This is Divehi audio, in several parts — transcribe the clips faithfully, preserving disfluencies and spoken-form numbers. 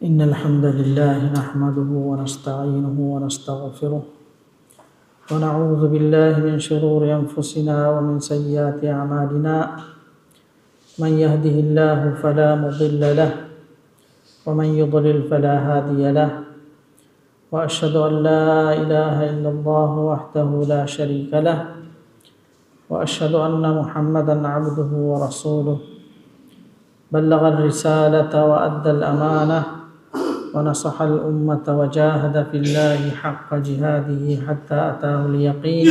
إن الحمد لله نحمده ونستعينه ونستغفره، ونعوذ بالله من شرور أنفسنا ومن سيئات أعمالنا. من يهده الله فلا مضل له، ومن يضلل فلا هادي له، وأشهد أن لا إله إلا الله وحده لا شريك له، وأشهد أن محمدا عبده ورسوله، بلغ الرسالة وأدى الأمانة، ونصح الأمة، وجاهد في الله حق جهاده حتى أتاه اليقين،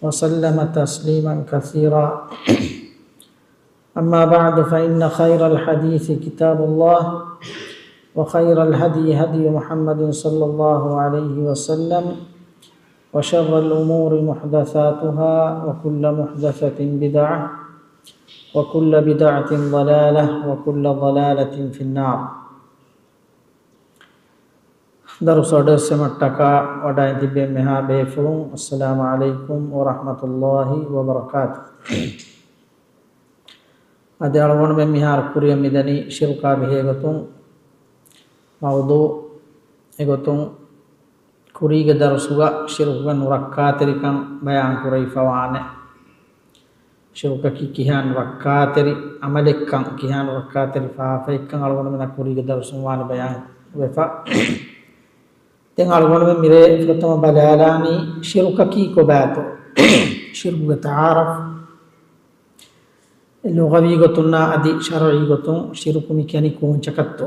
وسلم تسليما كثيرا. أما بعد، فإن خير الحديث كتاب الله، وخير الهدي هدي محمد صلى الله عليه وسلم، وشر الأمور محدثاتها، وكل محدثة بدعة، وكل بدعة ضلالة، وكل ضلالة في النار. ދަރުސް އަޑުއެއްސެމަށްޓަކާ ވަޑައި ތިބެން މިހާ ބޭފުޅުން، އައްސަލާމު ޢަލައިކުމް ވަރަޙްމަތުﷲި ވަބަރަކާތު. އަދި އަޅުގަނޑުމެން މިހާރު ކުރިއަށް މިދަނީ ޝިރުކާ ބެހޭގޮތުން މައުޟޫޢެއް ގޮތުން ކުރީގެ ދަރުސުގަ ޝިރުކުގެ ނުރައްކާތެރިކަން ބަޔާން ކުރެވިފަވާނެ. ޝިރުކަކީ ކިހާ ނުރައްކާތެރި ޢަމަލެއްކަން، ކިހާ ނުރައްކާތެރި ފާފައެއްކަން އަޅުގަނޑުމެންނަށް ކުރީގެ ދަރުސުން ވާނެ ބަޔާން ވެފަ. ދެން އަޅުގަނޑުމެން މިރޭ ފުރަތަމަ ބަލާލާނީ ޝިރުކަކީ ކޮބާތޯ؟ ޝިރުކުގެ ތަޢާރަފް ލުޣަވީ ގޮތުންނާ އަދި ޝަރުޢީ ގޮތުން ޝިރުކު މި ކިޔަނީ ކޯންޗަކަށްތޯ؟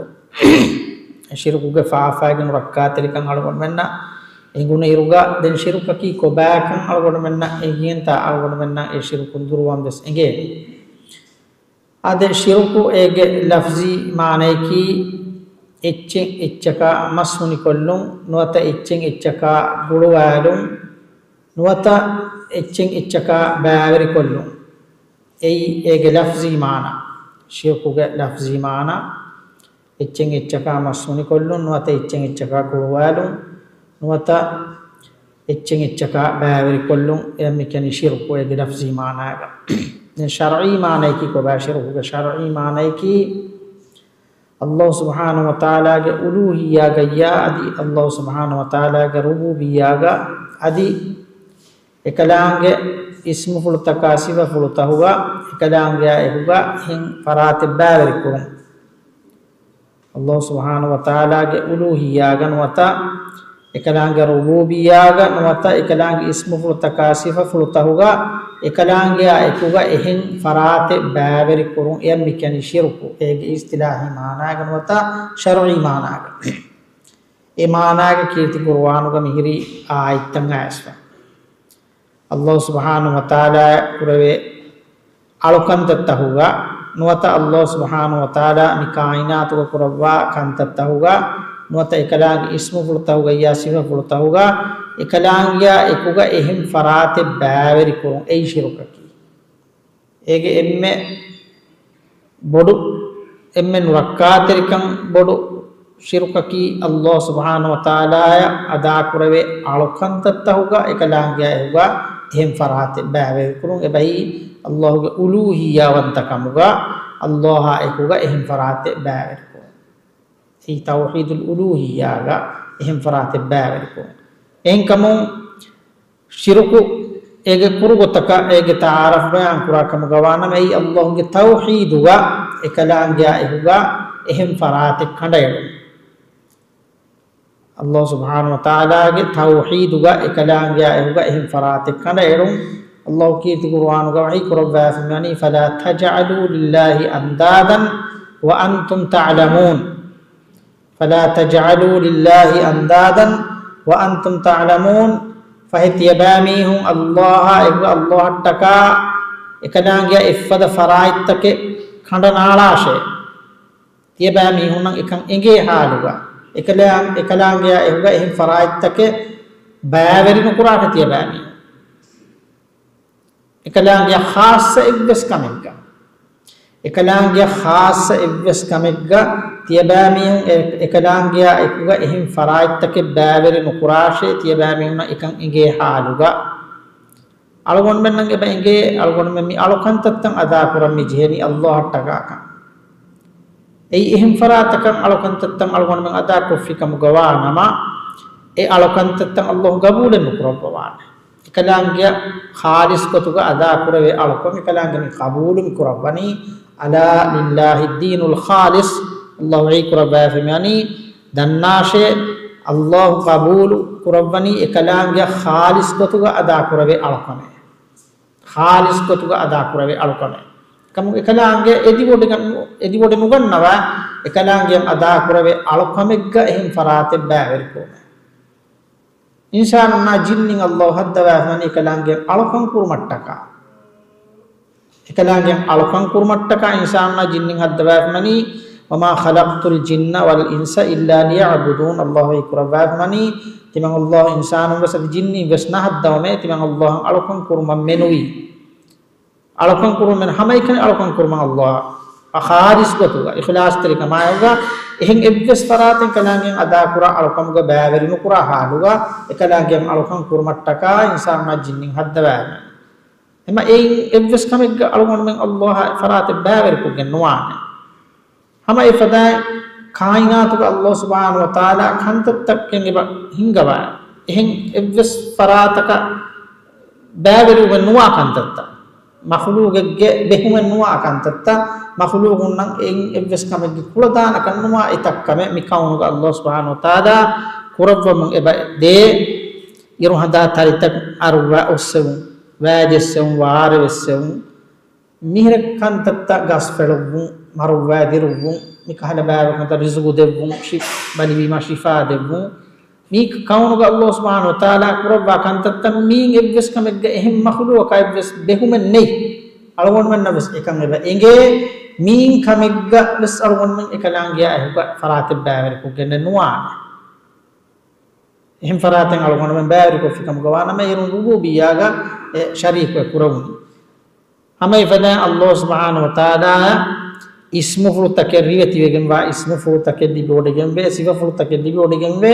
ޝިރުކުގެ ފާފައިގެ ނުރައްކާތެރިކަން އަޅުގަނޑުމެންނަށް އެނގުނު އިރުގަ، ދެން ޝިރުކަކީ ކޮބާކަން އަޅުގަނޑުމެންނަށް އެނގިއިންތާ އަޅުގަނޑުމެންނަށް އެ ޝިރުކުން ދުރުވަން ވެސް އެނގޭނެ. އާދެ، ޝިރުކު އޭގެ ލަފްޒީ މާނަޔަކީ އެއްޗެއް އެއްޗަކާ މަސް ހުނިކޮށްލުން، ނުވަތަ އެއްޗެއް އެއްޗަކާ ގުޅުވާލުން، ނުވަތަ އެއްޗެއް އެއްޗަކާ ބައިވެރިކޮށްލުން. އެއީ އޭގެ ލަފްޒީ މާނަ. ޝިރުކުގެ ލަފްޒީ މާނަ އެއްޗެއް އެއްޗަކާ މަސް ހުނިކޮށްލުން، ނުވަތަ އެއްޗެއް އެއްޗަކާ ގުޅުވާލުން، ނުވަތަ އެއްޗެއް އެއްޗަކާ ބައިވެރިކޮށްލުން، އެއަށް މި ކިޔަނީ ޝިރުކު އޭގެ ލަފްޒީ މާނައިގަ. ދެން ޝަރްޢީ މާނަޔަކީ ކޮބާ؟ ޝިރުކުގެ ޝަރްޢީ މާނަޔަކީ، ﷲ ސުބްޙާނަހު ވަތަޢާލާގެ އުލޫހިއްޔާގައްޔާ އަދި ﷲ ސުބްޙާނަހު ވަތަޢާލާގެ ރުބޫބިއްޔާގަ އަދި އެކަލާނގެ އިސްމުފުޅުތަކާ ސިފަފުޅުތަކުގަ އެކަލާނގެއާ އެކުގަ އެހެން ފަރާތެއް ބައިވެރިކުރުން. ﷲ ސުބްޙާނަހު ވަތަޢާލާގެ އުލޫހިއްޔާގަ ނުވަތަ އެކަލާނގެ ރުބޫބިއްޔާގަ ނުވަތަ އެކަލާނގެ އިސްމުފުޅުތަކާ ސިފަފުޅުތަކުގަ އެކަލާނގެއާ އެކުގަ އެހެން ފަރާތެއް ބައިވެރިކުރުން. އެއަށް މި ކިޔަނީ ޝިރުކު. އޭގެ އިޞްޠިލާޙީ މާނައިގަ ނުވަތަ ޝަރްޢީ މާނައިގަ. އެ މާނައިގަ ކީރިތި ޤުރުއާނުގަ މިހިރީ އާޔަތްތައް އައިސްފަ. ﷲ ސުބްޙާނަހު ވަތަޢާލާ ކުރެވޭ އަޅުކަންތައްތަކުގަ ނުވަތަ ﷲ ސުބްޙާނަހު ވަތަޢާލާ މި ކާއިނާތުގަ ކުރައްވާ ކަންތައްތަކުގަ ނުވަތަ އެކަލާނގެ އިސްމުފުޅުތަކުގައްޔާ ސިފަފުޅުތަކުގަ އެކަލާނގެއާ އެކުގަ އެހެން ފަރާތެއް ބައިވެރިކުރުން އެއީ ޝިރުކަކީ. އޭގެ އެންމެ ބޮޑު، އެންމެ ނުރައްކާތެރިކަން ބޮޑު ޝިރުކަކީ، ﷲ ސުބްޙާނަހު ވަތަޢާލާއަށް އަދާކުރެވޭ އަޅުކަންތައްތަކުގަ އެކަލާނގެއާ އެކުގަ އެހެން ފަރާތެއް ބައިވެރިކުރުން. އެބައީ ﷲ ގެ އުލޫހިއްޔާވަންތަކަމުގަ ﷲ އާ އެކުގަ އެހެން ފަރާތެއް ބައިވެރިކުރުން. އެއީ ތައުޙީދުލް އުލޫހިއްޔާގަ އެހެން ފަރާތެއް ބައިވެރިކުރުން. އެހެންކަމުން، ޝިރުކު އޭގެ ކުރު ގޮތަކަށް އޭގެ ތަޢާރަފް ބަޔާން ކުރާ ކަމުގަ ވާނަމަ، އެއީ ﷲ ގެ ތައުޙީދުގަ އެކަލާނގެއާ އެކުގަ އެހެން ފަރާތެއް ކަނޑައެޅުން. ﷲ ސުބްޙާނަހު ވަތަޢާލާގެ ތައުޙީދުގަ އެކަލާނގެއާ އެކުގަ އެހެން ފަރާތެއް ކަނޑައެޅުން. ﷲ ކީރިތި ޤުރުއާނުގަ ވަޙީ ކުރައްވާފައިވަނީ، فلا تجعلوا لله أندادا وأنتم تعلمون. فلا تجعلوا لله أندادا وأنتم تعلمون. ފަހެ ތިޔަބައިމީހުން ﷲ އާ އެކުގަ ﷲ އަށްޓަކާ އެކަލާނގެއާ އެއްފަދަ ފަރާތްތަކެއް ކަނޑަނާޅާށޭ. ތިޔަބައިމީހުންނަށް އެކަން އެނގޭ ޙާލުގަ، އެކަލާ-، އެކަލާނގެއާ އެކުގަ އެހެން ފަރާތްތަކެއް ބައިވެރި ނުކުރާށޭ ތިޔަބައިމީހުން. އެކަލާނގެއާ ޚާއްޞަ އެއްވެސް ކަމެއްގަ، އެކަލާނގެއާ ޚާއްޞަ އެއްވެސް ކަމެއްގަ ތިޔަބައިމީހުން އެ-، އެކަލާނގެއާ އެކުގަ އެހެން ފަރާތްތަކެއް ބައިވެރި ނުކުރާށޭ ތިޔަބައިމީހުންނަށް އެކަން އެނގޭ ޙާލުގަ. އަޅުގަނޑުމެންނަށް އެބަ އެނގޭ އަޅުގަނޑުމެން މި އަޅުކަންތައްތައް އަދާކުރަން މި ޖެހެނީ އައްލާހަށްޓަކާކަން. އެއީ އެހެން ފަރާތަކަށް އަޅުކަންތައްތައް އަޅުގަނޑުމެން އަދާކޮށްފި ކަމުގަ ވާ ނަމަ، އެ އަޅުކަންތައްތައް އައްލާހު ގަބޫލެއް ނުކުރައްވަވާނެ. އެކަލާނގެއަށް ޚާލިޞް ގޮތުގަ އަދާކުރެވޭ އަޅުކަން އެކަލާނގެ މި ޤަބޫލު މި ކުރައްވަނީ. ألا لله الدين الخالص. އައްލާހު ވަޙީ ކުރައްވާފައިވަނީ، ދަންނާށޭ، އައްލާހު ޤަބޫލު ކުރައްވަނީ އެކަލާނގެއަށް ޚާލިޞް ގޮތުގަ އަދާކުރެވޭ އަޅުކަމެއް. ޚާލިޞް ގޮތުގަ އަދާކުރެވޭ އަޅުކަމެއް. ކަމު އެކަލާނގެ އެދިވޮޑިގަން-، އެދިވޮޑި ނުގަންނަވާ، އެކަލާނގެ އަދާކުރެވޭ އަޅުކަމެއްގަ އެހެން ފަރާތެއް ބައިވެރިކުރުމެއް. އިންސާނުންނާ ޖިންނިން އައްލާހު ހައްދަވާފައިވަނީ އެކަލާނގެ އަޅުކަން ކުރުމަށްޓަކާ. އެކަލާނގެ އަޅުކަން ކުރުމަށްޓަކާ އިންސާނުންނާ ޖިންނިން ހައްދަވާފައިވަނީ، وما خلقت الجن والإنس إلا ليعبدون. އައްލާހު ވަޙީ ކުރައްވާފައިވަނީ، ތިމަން އައްލާހު އިންސާނުން ވެސް އަދި ޖިންނިން ވެސް ނަހައްދަވަމޭ، ތިމަން އައްލާހަށް އަޅުކަން ކުރުމަށް މެނުވީ. އަޅުކަން ކުރުމަށް ހަމައެކަނި އަޅުކަން ކުރުމަށް އައްލާހަށް ޚާލިޞް ގޮތުގަ، އިޚްލާޞްތެރިކަމާއެކުގަ، އެހެން އެއްވެސް ފަރާތެއް ކަލާނގެ އަދާކުރާ އަޅުކަމުގަ ބައިވެރި ނުކުރާ ޙާލުގަ، އެކަލާނގެ އަޅުކަން ކުރުމަށްޓަކާ އިންސާނުންނާ ޖިންނިން ހައްދަވާފައިވަނީ. އެމަ އެއިން އެއްވެސް ކަމެއްގަ އަޅުގަނޑުމެން އައްލާހާ ފަރާތެއް ބައިވެރިކޮށްގެން ނުވާނެ. ހަމަ އެފަދައިން ކާއިނާތުގަ އައްލާހު ސުބްޙާނަހު ވަތަޢާލާ ކަންތައްތަކެއް އެބަ ހިންގަވާ. އެހެން އެއްވެސް ފަރާތަކަށް ބައިވެރިވެ ނުވާ ކަންތައްތައް. މަޚުލޫގެއްގެ ބެހުމެއް ނުވާ ކަންތައްތައް، މަޚުލޫގުންނަށް އެއިން އެއްވެސް ކަމެއްގެ ކުޅަދާނަކަން ނުވާ އެތައް ކަމެއް މި ކައުނުގަ އައްލާހު ސުބްޙާނަހު ވަތަޢާލާ ކުރައްވަމުން އެބަ ދޭ. އިރުހަނދާ ތަރިތައް އަރުވާ އޮއްސެވުން، ވައިޖެއްސެވުން، ވާރޭވެއްސެވުން، މީހުރެއް ކަންތައްތައް ގަސް ފެޅުއްވުން، މަރުއްވާ ދިރުއްވުން، މިކަހަލަ ބާވަކަންތައް ރިޒުގު ދެއްވުން، ޝި-، ބަލިވީމަ ޝިފާ ދެއްވުން، މީ ކައުނުގަ އައްލާހު ސުބްޙާނަހު ވަތަޢާލާ ކުރައްވާ ކަންތައްތައް މީން އެއްވެސް ކަމެއްގަ އެހެން މަޚުލޫޤަކަށް އެއްވެސް ބެހުމެއް ނެތް. އަޅުގަނޑުމެންނަށް ވެސް އެކަން އެބަ އެނގޭ. މީން ކަމެއްގަ ވެސް އަޅުގަނޑުމެން އެކަލާނގެއާ އެކުގަ ފަރާތެއް ބައިވެރިކޮށްގެން ނުވާނެ. އެހެން ފަރާތެއް އަޅުގަނޑުމެން ބައިވެރިކޮށްފި ކަމުގަ ވާނަމަ އޭރުން ރުބޫބިއްޔާގަ އެ ޝަރީކުވެ ކުރެވުނީ. ހަމަ އެފަދައިން އައްލާހު ސުބްޙާނަހު ވަތަޢާލާ އިސްމުފުޅުތަކެއް ރިވެތިވެގެންވާ އިސްމުފުޅުތަކެއް ލިބިވޮޑިގެންވޭ، ސިފަފުޅުތަކެއް ލިބިވޮޑިގެންވޭ،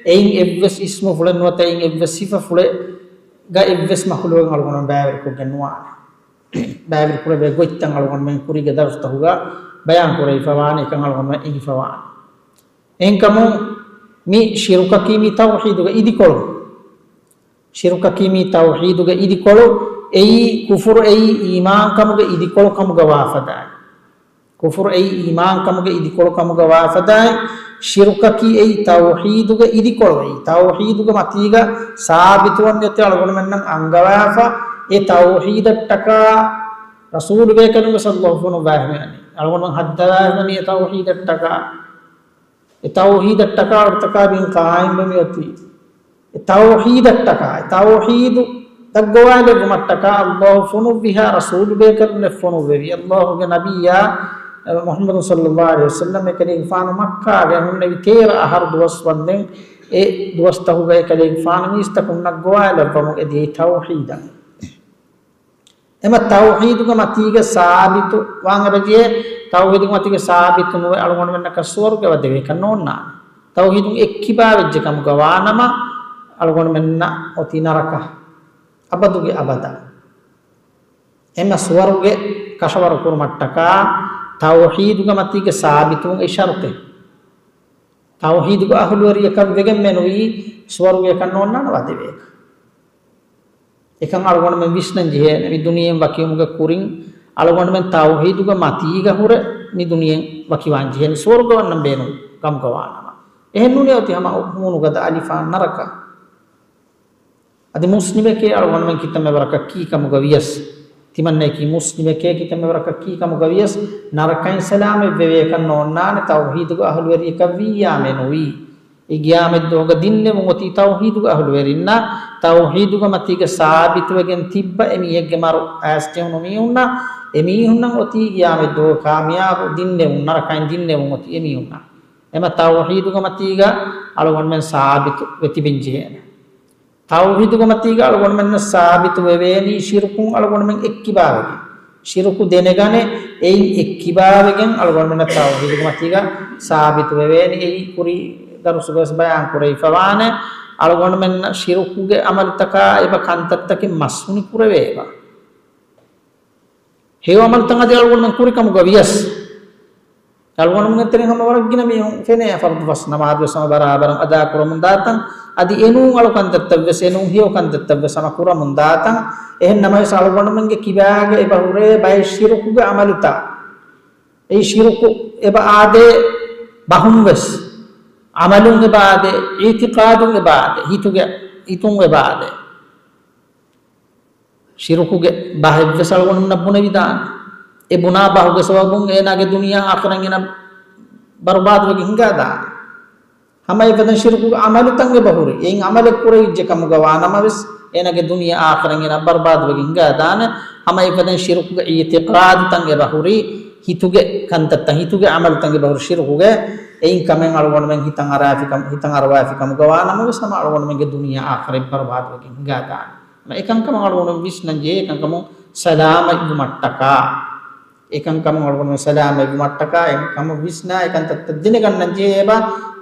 އެއިން އެއްވެސް އިސްމުފުޅެއް ނުވަތަ އެއިން އެއްވެސް ސިފަފުޅެއްގަ އެއްވެސް މަޚުލޫޤެއް އަޅުގަނޑު ބައިވެރިކޮށްގެން ނުވާނެ. ބައިވެރިކުރެވޭ ގޮތްތައް އަޅުގަނޑުމެން ކުރީގެ ދަރުސްތަކުގަ ބަޔާން ކުރެވިފަވާނެ، އެކަން އަޅުގަނޑުމެން އެނގިފަވާނެ. އެހެންކަމުން މި ޝިރުކަކީ މި ތައުޙީދުގެ އިދިކޮޅު. ޝިރުކަކީ މި ތައުޙީދުގެ އިދިކޮޅު. އެއީ ކުފުރު، އެއީ އީމާންކަމުގެ އިދިކޮޅު ކަމުގަ ވާފަދައި. ކުފުރު އެއީ އީމާންކަމުގެ އިދިކޮޅު ކަމުގަ ވާފަދައި. ޝިރުކަކީ އެއީ ތައުޙީދުގެ އިދިކޮޅު. އެއީ ތައުޙީދުގެ މަތީގަ ސާބިތުވަން އޮތީ އަޅުގަނޑުމެންނަށް އަންގަވާފަ. އެ ތައުޙީދަށްޓަކާ ރަސޫލު ބޭކަލުން ވެސް އައްލާހު ފޮނުއްވާފައިވަނީ. އަޅުގަނޑުމެން ހައްދަވާފައިވަނީ އެ ތައުޙީދަށްޓަކާ. އެ ތައުޙީދަށްޓަކާ އަޑުތަކާ ބިން ޤާއިމްވެ މިއޮތީ. އެ ތައުޙީދަށްޓަކާ، އެ ތައުޙީދު ދަށްގޮވާލެއްވުމަށްޓަކާ އައްލާހު ފޮނުއްވިހާ ރަސޫލު ބޭކަލުންނެއް ފޮނުއްވެވި. އައްލާހުގެ ނަބިއްޔާ، އެ، މުޙައްމަދު ޞައްލައްލާހު ޢަލައިހި ވަސައްލަމް އެކަލޭގެފާނު މައްކާގައި ހުންނެވި ތޭރަ އަހަރު ދުވަސް ވަންދެން އެ ދުވަސްތަކުގައި އެކަލޭގެފާނު މީސްތަކުންނަށް ގޮވާލައްވަމުން އެދިޔައީ ތައުޙީދަށް. އެމަ ތައުޙީދުގެ މަތީގަ ސާބިތު ވާން އެބަޖެހޭ، ތައުޙީދުގެ މަތީގަ ސާބިތު ނުވެ އަޅުގަނޑުމެންނަކަށް ސުވަރުގެ ވަދެވޭކަށް ނޯންނާނެ. ތައުޙީދުން އެއްކިބާވެއްޖެ ކަމުގަ ވާނަމަ، އަޅުގަނޑުމެންނަށް އޮތީ ނަރަކަ އަބަދުގެ އަބަދަށް. އެމަ ސުވަރުގެ ކަށަވަރު ކުރުމަށްޓަކާ، ތައުޙީދުގެ މަތީގަ ސާބިތުވުން އެއީ ޝަރުޠެއް. ތައުޙީދުގެ އަހުލުވެރިޔަކަށް ވެގެން މެނުވީ ސުވަރުގެއަކަށް ނޯންނާނެ ވަދެވޭކަށް. އެކަން އަޅުގަނޑުމެން ވިސްނަން ޖެހޭނެ. މި ދުނިޔެއިން ވަކިވުމުގެ ކުރިން އަޅުގަނޑުމެން ތައުޙީދުގެ މަތީގަ ހުރެ މި ދުނިޔެއިން ވަކިވާން ޖެހޭނެ ސުވަރުގެ ވަންނަން ބޭނުން ކަމުގަ ވާނަމަ. އެހެން ނޫނީ އޮތީ ހަމަ ހޫނުގަދަ އަލިފާން ނަރަކަ. އަދި މުސްލިމެކޭ އަޅުގަނޑުމެން ކިތަންމެ ވަރަކަށް ކީ ކަމުގަ ވިޔަސް، ތިމަންނައަކީ މުސްލިމެކޭ ކިތަންމެ ވަރަކަށް ކީ ކަމުގަ ވިޔަސް، ނަރަކައިން ސަލާމަތްވެވޭކަށް ނޯންނާނެ ތައުޙީދުގެ އަހުލުވެރިޔަކަށް ވިއްޔާ މެނުވީ. އެ ޤިޔާމަތްދުވަހުގަ ދިންނެވުން އޮތީ ތައުޙީދުގެ އަހުލުވެރިންނަށް، ތައުޙީދުގެ މަތީގަ ސާބިތުވެގެން ތިއްބަ އެމީހެއްގެ މަރު އައިސްޖެހުނު މީހުންނަށް، އެމީހުންނަށް އޮތީ ޤިޔާމަތްދުވަހު ކާމިޔާބު ދިންނެވުން، ނަރަކައިން ދިންނެވުން އޮތީ އެމީހުންނަށް. އެމަ ތައުޙީދުގެ މަތީގަ އަޅުގަނޑުމެން ސާބިތު ވެތިބެން ޖެހޭނެ. ތައުޙީދުގެ މަތީގަ އަޅުގަނޑުމެންނަށް ސާބިތު ވެވޭނީ ޝިރުކުން އަޅުގަނޑުމެން އެއްކިބާވެގެން. ޝިރުކު ދެނެގަނެ، އެއިން އެއްކިބާވެގެން އަޅުގަނޑުމެންނަށް ތައުޙީދުގެ މަތީގަ ސާބިތު ވެވޭނީ. އެއީ ކުރީ ދަރުސުގަވެސް ބަޔާން ކުރެވިފަވާނެ. އަޅުގަނޑުމެންނަށް ޝިރުކުގެ އަމަލުތަކާ އެބަ ކަންތައްތަކެއް މަސްވުނި ކުރެވޭ އެބަ. ހެޔޮ އަމަލުތައް އަދި އަޅުގަނޑުމެން ކުރިކަމުގަ ވިޔަސް، އަޅުގަނޑުމެން ތެރެއިން ހަމަ ވަރަށް ގިނަ މީހުން ފެނޭ ފަރުޟު ފަސް ނަމާދުވެސް ހަމަ ބަރާބަރަށް އަދާކުރަމުން ދާތަން، އަދި އެނޫން އަޅުކަންތައްތައްވެސް، އެނޫން ހެޔޮ ކަންތައްތައްވެސް ހަމަ ކުރަމުން ދާތަން. އެހެން ނަމަވެސް އަޅުގަނޑުމެންގެ ކިބާގަ އެބަ ހުރޭ ބައެއް ޝިރުކުގެ އަމަލުތައް. އެއީ ޝިރުކު އެބަ އާދޭ ބަހުން ވެސް، އަމަލުން އެބަ އާދޭ، އިޢުތިޤާދުން އެބަ އާދޭ، ހިތުގެ، ހިތުން އެބަ އާދޭ. ޝިރުކުގެ ބަހެއްވެސް އަޅުގަނޑުންނަށް ބުނެވިދާނެ. އެ ބުނާ ބަހުގެ ސަބަބުން އޭނާގެ ދުނިޔެ އާޚިރަތް އޭނާ ބަރުބާދުވެގެން ހިނގާދާނެ. ހަމަ އެފަދަ ޝިރުކުގެ އަމަލުތައް އެބަ ހުރި. އެއިން އަމަލެއް ކުރެވިއްޖެ ކަމުގަ ވާނަމަވެސް، އޭނާގެ ދުނިޔެ އާޚިރަތް އޭނާ ބަރުބާދުވެގެން ހިނގާދާނެ. ހަމަ އެފަދަ ޝިރުކުގެ އިޢުތިޤާދުތައް އެބަ ހުރި. ހިތުގެ ކަންތައްތައް، ހިތުގެ އަމަލުތައް އެބަ ހުރި ޝިރުކުގެ. އެއިން ކަމެއް އަޅުގަނޑުމެން ހިތަށް އަރާފިކަމު، ހިތަށް އަރުވާފި ކަމުގަ ވާނަމަވެސް، ހަމަ އަޅުގަނޑުމެންގެ ދުނިޔެ އާޚިރަތް ބަރުބާދުވެގެން ހިނގާދާނެ. އެކަންކަމަށް އަޅުގަނޑު ވިސްނަން ޖެހޭ، އެކަންކަމުން ސަލާމަތްވުމަށްޓަކާ، އެކަންކަމުން އަޅުގަނޑު ސަލާމަތްވުމަށްޓަކާ، އެކަންކަމުން ވިސްނާ، އެކަންތައްތައް ދެނެގަންނަން ޖެހޭ އެބަ.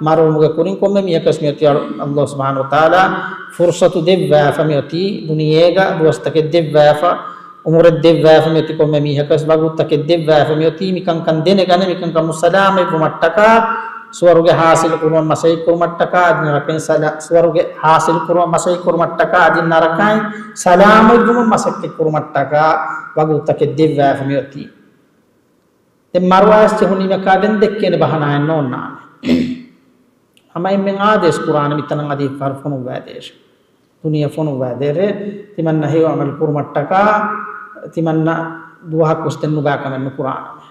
މަރުވުމުގެ ކުރިން ކޮންމެ މީހަކަސް މިއޮތީ އަޅު-، ﷲ ސުބްޙާނަހޫ ވަތަޢާލާ ފުރުޞަތު ދެއްވާފަ މިއޮތީ، ދުނިޔޭގަ ދުވަސްތަކެއް ދެއްވާފަ، އުމުރެއް ދެއްވާފަ މިއޮތީ، ކޮންމެ މީހަކަސް ވަގުތުތަކެއް ދެއްވާފަ މިއޮތީ، މިކަންކަން ދެނެގަނެ، މިކަންކަމުން ސަލާމަތްވުމަށްޓަކާ، ސުވަރުގެ ޙާޞިލު ކުރުމަށް މަސައްކަތް ކުރުމަށްޓަކާ، އަދި ނަރަކައިން ސަލާ-، ސުވަރުގެ ޙާޞިލު ކުރުމަށް މަސައްކަތް ކުރުމަށްޓަކާ، އަދި ނަރަކައިން ސަލާމަތްވުމަށް މަސައްކަތް ކުރުމަށްޓަކާ ވަގުތުތަކެއް ދެއްވާފަ މިއޮތީ. ދެން މަރު އައިސް ޖެހުނީމަކާ ދެން ދެއްކޭނެ ބަހަނާއެއް ނޯންނާނެ. ހަމަ އެންމެން އާދޭސް ކުރާނެ މިތަނަށް އަދި އެއްފަހަރު ފޮނުއްވާދޭށޭ. ދުނިޔެ ފޮނުއްވާދޭށޭ. ތިމަންނަ ހެޔޮ އަމަލު ކުރުމަށްޓަކާ، ތިމަންނަ ދުވަހަކުވެސް ދެން ނުބައި ކަމެއް ނުކުރާނަމޭ.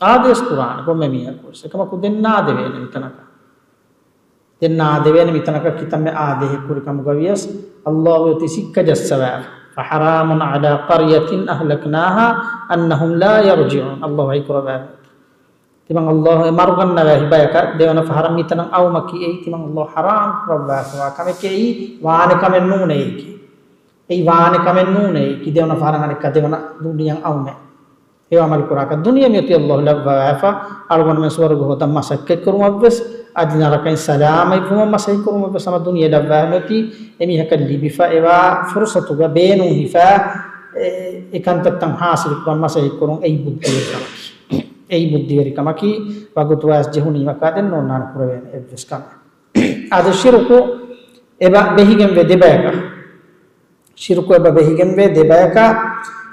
އާދޭސް ކުރާނެ ކޮންމެ މީހަކުވެސް. އެކަމަކު ދެން ނާދެވޭނެ މިތަނަކަށް. ދެން ނާދެވޭނެ މިތަނަކަށް ކިތަންމެ އާދޭހެއް ކުރި ކަމުގަ ވިޔަސް، ﷲ އޮތީ ސިއްކަ ޖައްސަވާފަ. فحرام على قرية أهلكناها أنهم لا يرجعون. ﷲ ވަޙީ ކުރައްވާފަ. ތިމަން ﷲ އެ މަރުގަންނަވާ ހިބަޔަކަށް ދެވަނަ ފަހަރަށް މިތަނަށް އައުމަކީ އެއީ ތިމަން ﷲ ޙަރާމް ކުރައްވާފަވާ ކަމެކޭ. އެއީ ވާނެ ކަމެއް ނޫނޭ އެއީކީ. އެއީ ވާނެ ކަމެއް ނޫނޭ އެއީކީ. ދެވަނަ ފަހަރަށް އަނެއްކާ ދެވަނަ ދުނިޔެއަށް އައުމެއް. އެ އަމަލު ކުރާކަށް ދުނިޔެ މިއޮތީ ﷲ ލައްވަވާފަ، އަޅުގަނޑުމެން ސުވަރުގެ ހޯދަން މަސައްކަތް ކުރުމަށްވެސް، އަދި ނަރަކައިން ސަލާމަތްވުމަށް މަސައްކަތް ކުރުމަށްވެސް ހަމަ ދުނިޔެ ލައްވާފަ މިއޮތީ. އެމީހަކަށް ލިބިފަ އެވާ ފުރުޞަތުގަ ބޭނުން ހިފާ، އެ، އެކަންތައްތައް ޙާޞިލު ކުރަން މަސައްކަތް ކުރުން އެއީ ބުއްދިވެރިކަމަކީ. އެއީ ބުއްދިވެރިކަމަކީ، ވަގުތު އައިސް ޖެހުނީމަކާ ދެން ނޯންނާނެ ކުރެވޭނެ އެއްވެސް ކަމެއް. އާދެ، ޝިރުކު އެބަ ބެހިގެންވޭ ދެބަޔަކަށް. ޝިރުކު އެބަ ބެހިގެންވޭ ދެބަޔަކަށް.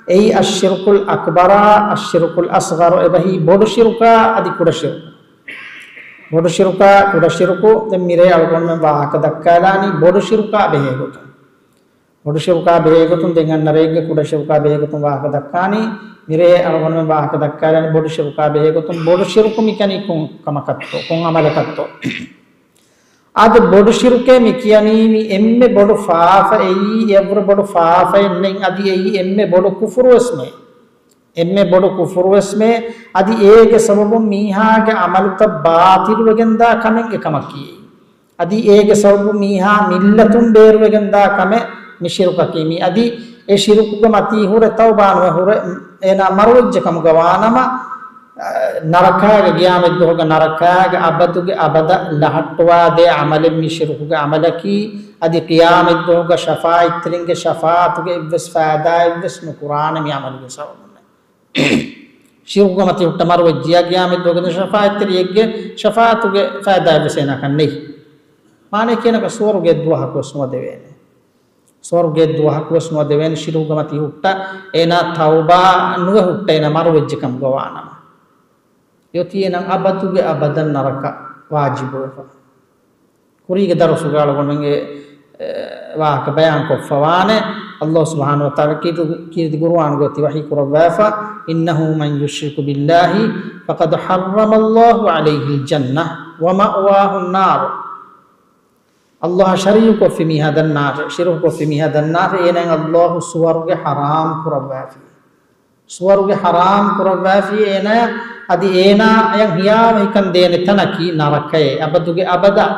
އެއީ އައްޝިރުކުލް އަކްބަރާ، އައްޝިރުކުލް އަޞްޣަރު އެބަހީ ބޮޑު ޝިރުކާ އަދި ކުޑަ ޝިރުކު. ބޮޑު ޝިރުކާ، ކުޑަ ޝިރުކު ދެން މިރޭ އަޅުގަނޑުމެން ވާހަކަ ދައްކާލާނީ ބޮޑު ޝިރުކާ ބެހޭ ގޮތުން. ބޮޑު ޝިރުކާ ބެހޭ ގޮތުން ދެން އަންނަ ރެއެއްގެ ކުޑަ ޝިރުކާ ބެހޭ ގޮތުން ވާހަކަ ދައްކާނީ. މިރޭ އަޅުގަނޑުމެން ވާހަކަ ދައްކާލާނީ ބޮޑު ޝިރުކާ ބެހޭ ގޮތުން. ބޮޑު ޝިރުކު މިކަނީ ކޮން ކަމަކަށްތޯ، ކޮން އަމަލަކަށްތޯ؟ އާދެ، ބޮޑު ޝިރުކޭ މި ކިޔަނީ މި އެންމެ ބޮޑު ފާފަ އެއީ، އެއަށްވުރެ ބޮޑު ފާފައެއް ނެތް، އަދި އެއީ އެންމެ ބޮޑު ކުފުރުވެސްމެ. އެންމެ ބޮޑު ކުފުރުވެސްމެ، އަދި އޭގެ ސަބަބުން މީހާގެ އަމަލުތައް ބާޠިލުވެގެންދާ ކަމެއް އެކަމަކީ. އަދި އޭގެ ސަބަބުން މީހާ މިއްލަތުން ބޭރުވެގެންދާ ކަމެއް މި ޝިރުކަކީ މީ. އަދި އެ ޝިރުކުގެ މަތީ ހުރެ ތައުބާނުވެ ހުރެ އޭނާ މަރުވެއްޖެ ކަމުގަ ވާނަމަ، އަ، ނަރަކާގެ ގިޔާމަތްދުވަހުގަ ނަރަކާގެ އަބަދުގެ އަބަދަށް ލަހައްޓުވާދޭ އަމަލެއް މި ޝިރުކުގެ އަމަލަކީ، އަދި ޤިޔާމަތްދުވަހުގަ ޝަފާޢަތްތެރިންގެ ޝަފާޢަތުގެ އެއްވެސް ފައިދާއެއްވެސް ނުކުރާނެ މި އަމަލުގެ ސަބަބުން. ޝިރުކުގެ މަތީ ހުއްޓަ މަރުވެއްޖިޔާ ޤިޔާމަތްދުވަހުގެ ޝަފާޢަތްތެރިއެއްގެ ޝަފާޢަތުގެ ފައިދާއެއްވެސް އޭނާކަށް ނެތް. މާނައަކީ އޭނަކަށް ސުވަރުގެ ދުވަހަކުވެސް ނުވަދެވޭނެ. ސުވަރުގެ ދުވަހަކުވެސް ނުވަދެވޭނެ ޝިރުކުގެ މަތީ ހުއްޓަ، އޭނާ ތައުބާ ނުވެ ހުއްޓަ އޭނާ މަރުވެއްޖެ ކަމުގަ ވާނަމަ. އެއޮތީ އޭނާ އަބަދުގެ އަބަދަށް ނަރަކަ ވާޖިބުވެފަ. ކުރީގެ ދަރުސުގަ އަޅުގަނޑުމެންގެ، އެ، ވާހަކަ ބަޔާން ކޮށްފަވާނެ. ﷲ ސުބްޙާނަހޫ ވަތަޢާލާ ކީރިތި، ކީރިތި ޤުރުއާނުގަ އޮތީ ވަޙީ ކުރައްވާފަ، إنه من يشرك بالله فقد حرم الله عليه الجنة ومأواه النار. ﷲ ޝަރީކުކޮށްފި މީހާ ދަންނާށޭ، ޝިރުކުކޮށްފި މީހާ ދަންނާށޭ، އޭނާއަށް ﷲ ސުވަރުގެ ޙަރާމް ކުރައްވާފި. ސުވަރުގެ ޙަރާމް ކުރައްވާފި އޭނާ، އަދި އޭނާއަށް ހިޔާވަހިކަން ދޭނެ ތަނަކީ ނަރަކައޭ، އަބަދުގެ އަބަދަށް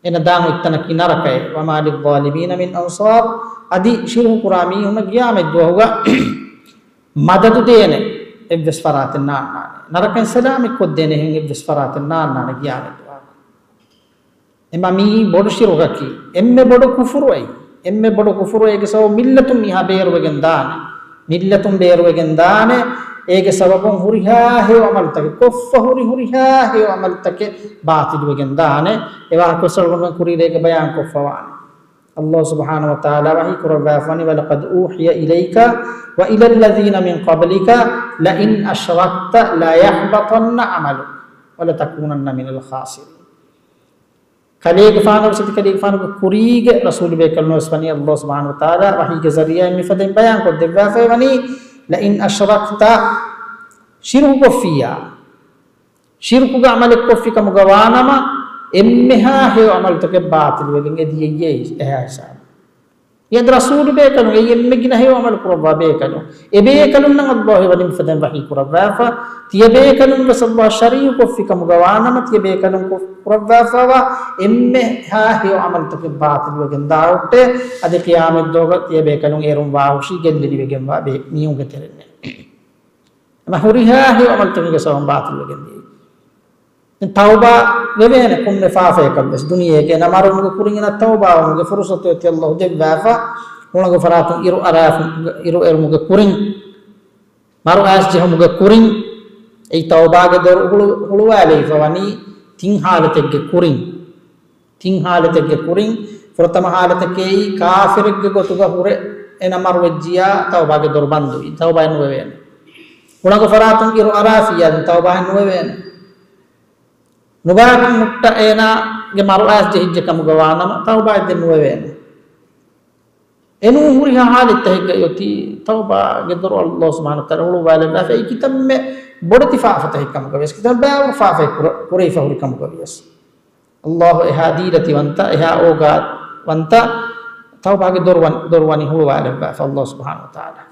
އޭނަ ދާން އޮތް ތަނަކީ ނަރަކައޭ. وما للظالمين من أنصار. އަދި ޝިރުކު ކުރާ މީހުންނަށް ޤިޔާމަތްދުވަހުގަ މަދަދު ދޭނެ އެއްވެސް ފަރާތެއް ނާންނާނެ. ނަރަކައިން ސަލާމަތްކޮށްދޭނެ އެހެން އެއްވެސް ފަރާތެއް ނާންނާނެ ޤިޔާމަތްދުވަހުގަ. އެމަ މީ ބޮޑު ޝިރުކަކީ. އެންމެ ބޮޑު ކުފުރުއައި. އެންމެ ބޮޑު ކުފުރު އޭގެ ސަބަބު މިއްލަތުން މީހާ ބޭރުވެގެން ދާނެ. މިއްލަތުން ބޭރުވެގެން ދާނެ. އޭގެ ސަބަބުން ހުރިހާ ހެޔޮ އަމަލުތަކެއް، ކޮށްފަ ހުރި ހުރިހާ ހެޔޮ އަމަލުތަކެއް ބާތިލުވެގެން ދާނެ. އެ ވާހަކަ ވެސް އަޅުގަނޑުމެން ކުރީ ރޭގަ ބަޔާން ކޮށްފަވާނެ. އައްލާހު ސުބްޙާނަހު ވަ ތަޢާލާ ވަޙީ ކުރައްވާފަވަނީ، وَلَقَدْ أُوحِيَ إِلَيْكَ وَإِلَى الَّذِينَ مِنْ قَبْلِكَ لَئِنْ أَشْرَكْتَ لَيَحْبَطَنَّ عَمَلُكَ وَلَتَكُونَنَّ مِنَ الْخَاسِرِينَ. ކަލޭގެފާނު ވެސް އަދި ކަލޭގެފާނުގެ ކުރީގެ ރަސޫލުބޭކަލުން ވެސް ވަނީ އައްލާހު ސުބްޙާނަހު ވަ ތަޢާލާ ވަޙީގެ ޒަރީޢާއިން މިފަދައިން ބަޔާން ކޮށްދެއްވާފައި ވަނީ، لَئِنْ أَشْرَكْتَ، ޝިރުކު ކޮށްފިއްޔާ، ޝިރުކުގެ އަމަލެއް ކޮށްފި ކަމުގަ ވާނަމަ، އެންމެހާ ހެޔޮ އަމަލުތަކެއް ބާތިލުވެގެން އެދިޔައީ އެހާ ހިސާބު. އެ އަދި ރަސޫލު ބޭކަލުން އެއީ އެންމެ ގިނަ ހެޔޮ އަމަލު ކުރައްވާ ބޭކަލުން. އެ ބޭކަލުންނަށް އައްލާހު ވަނީ މިފަދައިން ވަޙީ ކުރައްވާފަ. ތިޔަ ބޭކަލުން ވެސް އައްލާހު ޝަރީޢު ކޮށްފި ކަމުގަ ވާނަމަ، ތިޔަ ބޭކަލުން ކޮ-، ކުރައްވާފަވާ އެންމެހާ ހެޔޮ އަމަލުތަކެއް ބާތިލުވެގެން ދާ ހުއްޓޭ، އަދި ޤިޔާމަތް ދުވަހުގަ ތިޔަ ބޭކަލުން އޭރުން ވާހުށީ ގެއްލި ލިބިގެންވާ ބޭ-، މީހުންގެ ތެރެއިންނޭ. އެމަ ހުރިހާ ހެޔޮ އަމަލުތަކެއްގެ ސަބަބުން ބާތިލުވެގެން ދިޔައީ. ދެން ތައުބާ ވެވޭނެ ކޮންމެ ފާފައަކަށް ވެސް. ދުނިޔޭގެ އޭނަ މަރުވުމުގެ ކުރިން އޭނަ ތައުބާވުމުގެ ފުރުޞަތު އޮތީ އައްލާހު ދެއްވާފަ. ހުޅަނގު ފަރާތުން އިރު އަރާފަ، އިރު އެރުމުގެ ކުރިން، މަރު އައިސް ޖެހުމުގެ ކުރިން، އެއީ ތައުބާގެ ދޮރު ހުޅު-، ހުޅުވާލެވިފަ ވަނީ ތިން ހާލަތެއްގެ ކުރިން. ތިން ހާލަތެއްގެ ކުރިން، ފުރަތަމަ ހާލަތަކީ ކާފިރެއްގެ ގޮތުގަ ހުރެ އޭނަ މަރުވެއްޖިޔާ ތައުބާގެ ދޮރު ބަންދުވި، ތައުބާއެއް ނުވެވޭނެ. ހުޅަނގު ފަރާތުން އިރު އަރާފިއްޔާ ދެން ތައުބާއެއް ނުވެވޭނެ. ނުބައިކަން ހުއްޓަ އޭނާގެ މަރު އައިސް ޖެހިއްޖެ ކަމުގަ ވާނަމަ ތައުބާއެއް ދެން ނުވެވޭނެ. އެނޫން ހުރިހާ ހާލަތްތަކެއްގައި އޮތީ ތައުބާގެ ދޮރު އައްލާހު ސުބްޙާނަހު ވަ ތަޢާލާ ހުޅުވާލެއްވާފަ. އެއީ ކިތަންމެ ބޮޑެތި ފާފަތަކެއް ކަމުގަ ވިޔަސް، ކިތަންމެ ބައިވަރު ފާފައެއް ކުރ-، ކުރެވިފަ ހުރި ކަމުގަ ވިޔަސް. އައްލާހު އެހާ ދީލަތިވަންތަ، އެހާ އޯގާވަންތަ، ތައުބާގެ ދޮރު ވަން-، ދޮރު ވަނީ ހުޅުވާލެއްވާފަ އައްލާހު ސުބްޙާނަހު ވަ ތަޢާލާ.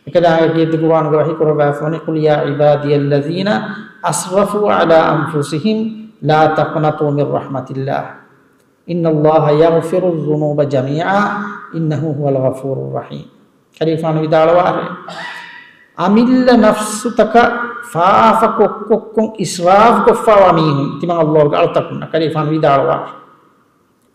އެކަލާނގެ ކީރިތި ޤުރުއާނުގަ ވަޙީ ކުރައްވާފަވަނީ، قُلْ يَا عِبَادِيَ الَّذِينَ أَسْرَفُوا عَلَى أَنْفُسِهِمْ لَا تَقْنَطُوا مِنْ رَحْمَةِ اللَّهِ إِنَّ اللَّهَ يَغْفِرُ الذُّنُوبَ جَمِيعًا إِنَّهُ هُوَ الْغَفُورُ الرَّحِيمُ. ކަލޭގެފާނު ވިދާޅުވާށޭ، އަމިއްލަ ނަފްސުތަކަށް ފާފަ ކޮށްކޮށްކޮށް އިސްރާފު ކޮށްފާވާ މީހުން، ތިމަން އައްލާހުގެ އަޅުތަކުންނަށް. ކަލޭގެފާނު ވިދާޅުވާށޭ،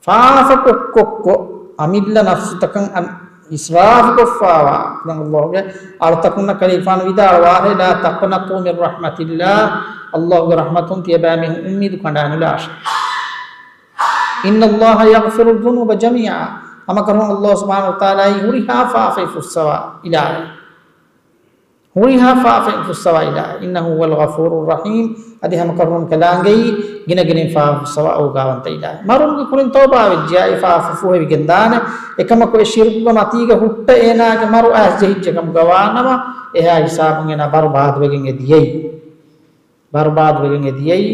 ފާފަ ކޮށްކޮށްކޮށް އަމިއްލަ ނަފްސުތަކަށް އަން-، އިސްރާފު ކޮށްފާވާ، ތިމަން އައްލާހުގެ އަޅުތަކުންނަށް ކަލޭގެފާނު ވިދާޅުވާށޭ، لَا تَقْنَطُوا مِنْ رَحْمَةِ اللَّهِ، އައްލާހުގެ ރަޙްމަތުން ތިޔަބައިމީހުން އުއްމީދު ކަނޑާނުލާށޭ. إِنَّ اللَّهَ يَغْفِرُ الذُّنُوبَ جَمِيعًا، ހަމަކަށަވަރުން އައްލާހު ސުބްޙާނަހު ވަ ތަޢާލާއީ ހުރިހާ ފާފައެއް ފުއްސަވާ އިލާހެއް. ހުރިހާ ފާފައެއް ފުއްސަވާ އިލާހެއް. إِنَّهُ هُوَ الْغَفُورُ الرَّحِيمُ، އަދި ހަމަކަށަވަރުން ކަލާނގެއީ ގިނަގިނައިން ފާފަ ފުއްސަވާ އޯގާވަންތަ އިލާހެއް. މަރުވުމުގެ ކުރިން ތައުބާވެއްޖެޔާ އެ ފާފަ ފުހެވިގެން ދާނެ. އެކަމަކު އެ ޝިރުކުގެ މަތީގަ ހުއްޓަ އޭނާގެ މަރު އައިސް ޖެހިއްޖެ ކަމުގަ ވާނަމަ، އެހާ ހިސާބުން އޭނާ ބަރުބާދުވެގެން އެ ދިޔައީ. ބަރުބާދުވެގެން އެ ދިޔައީ،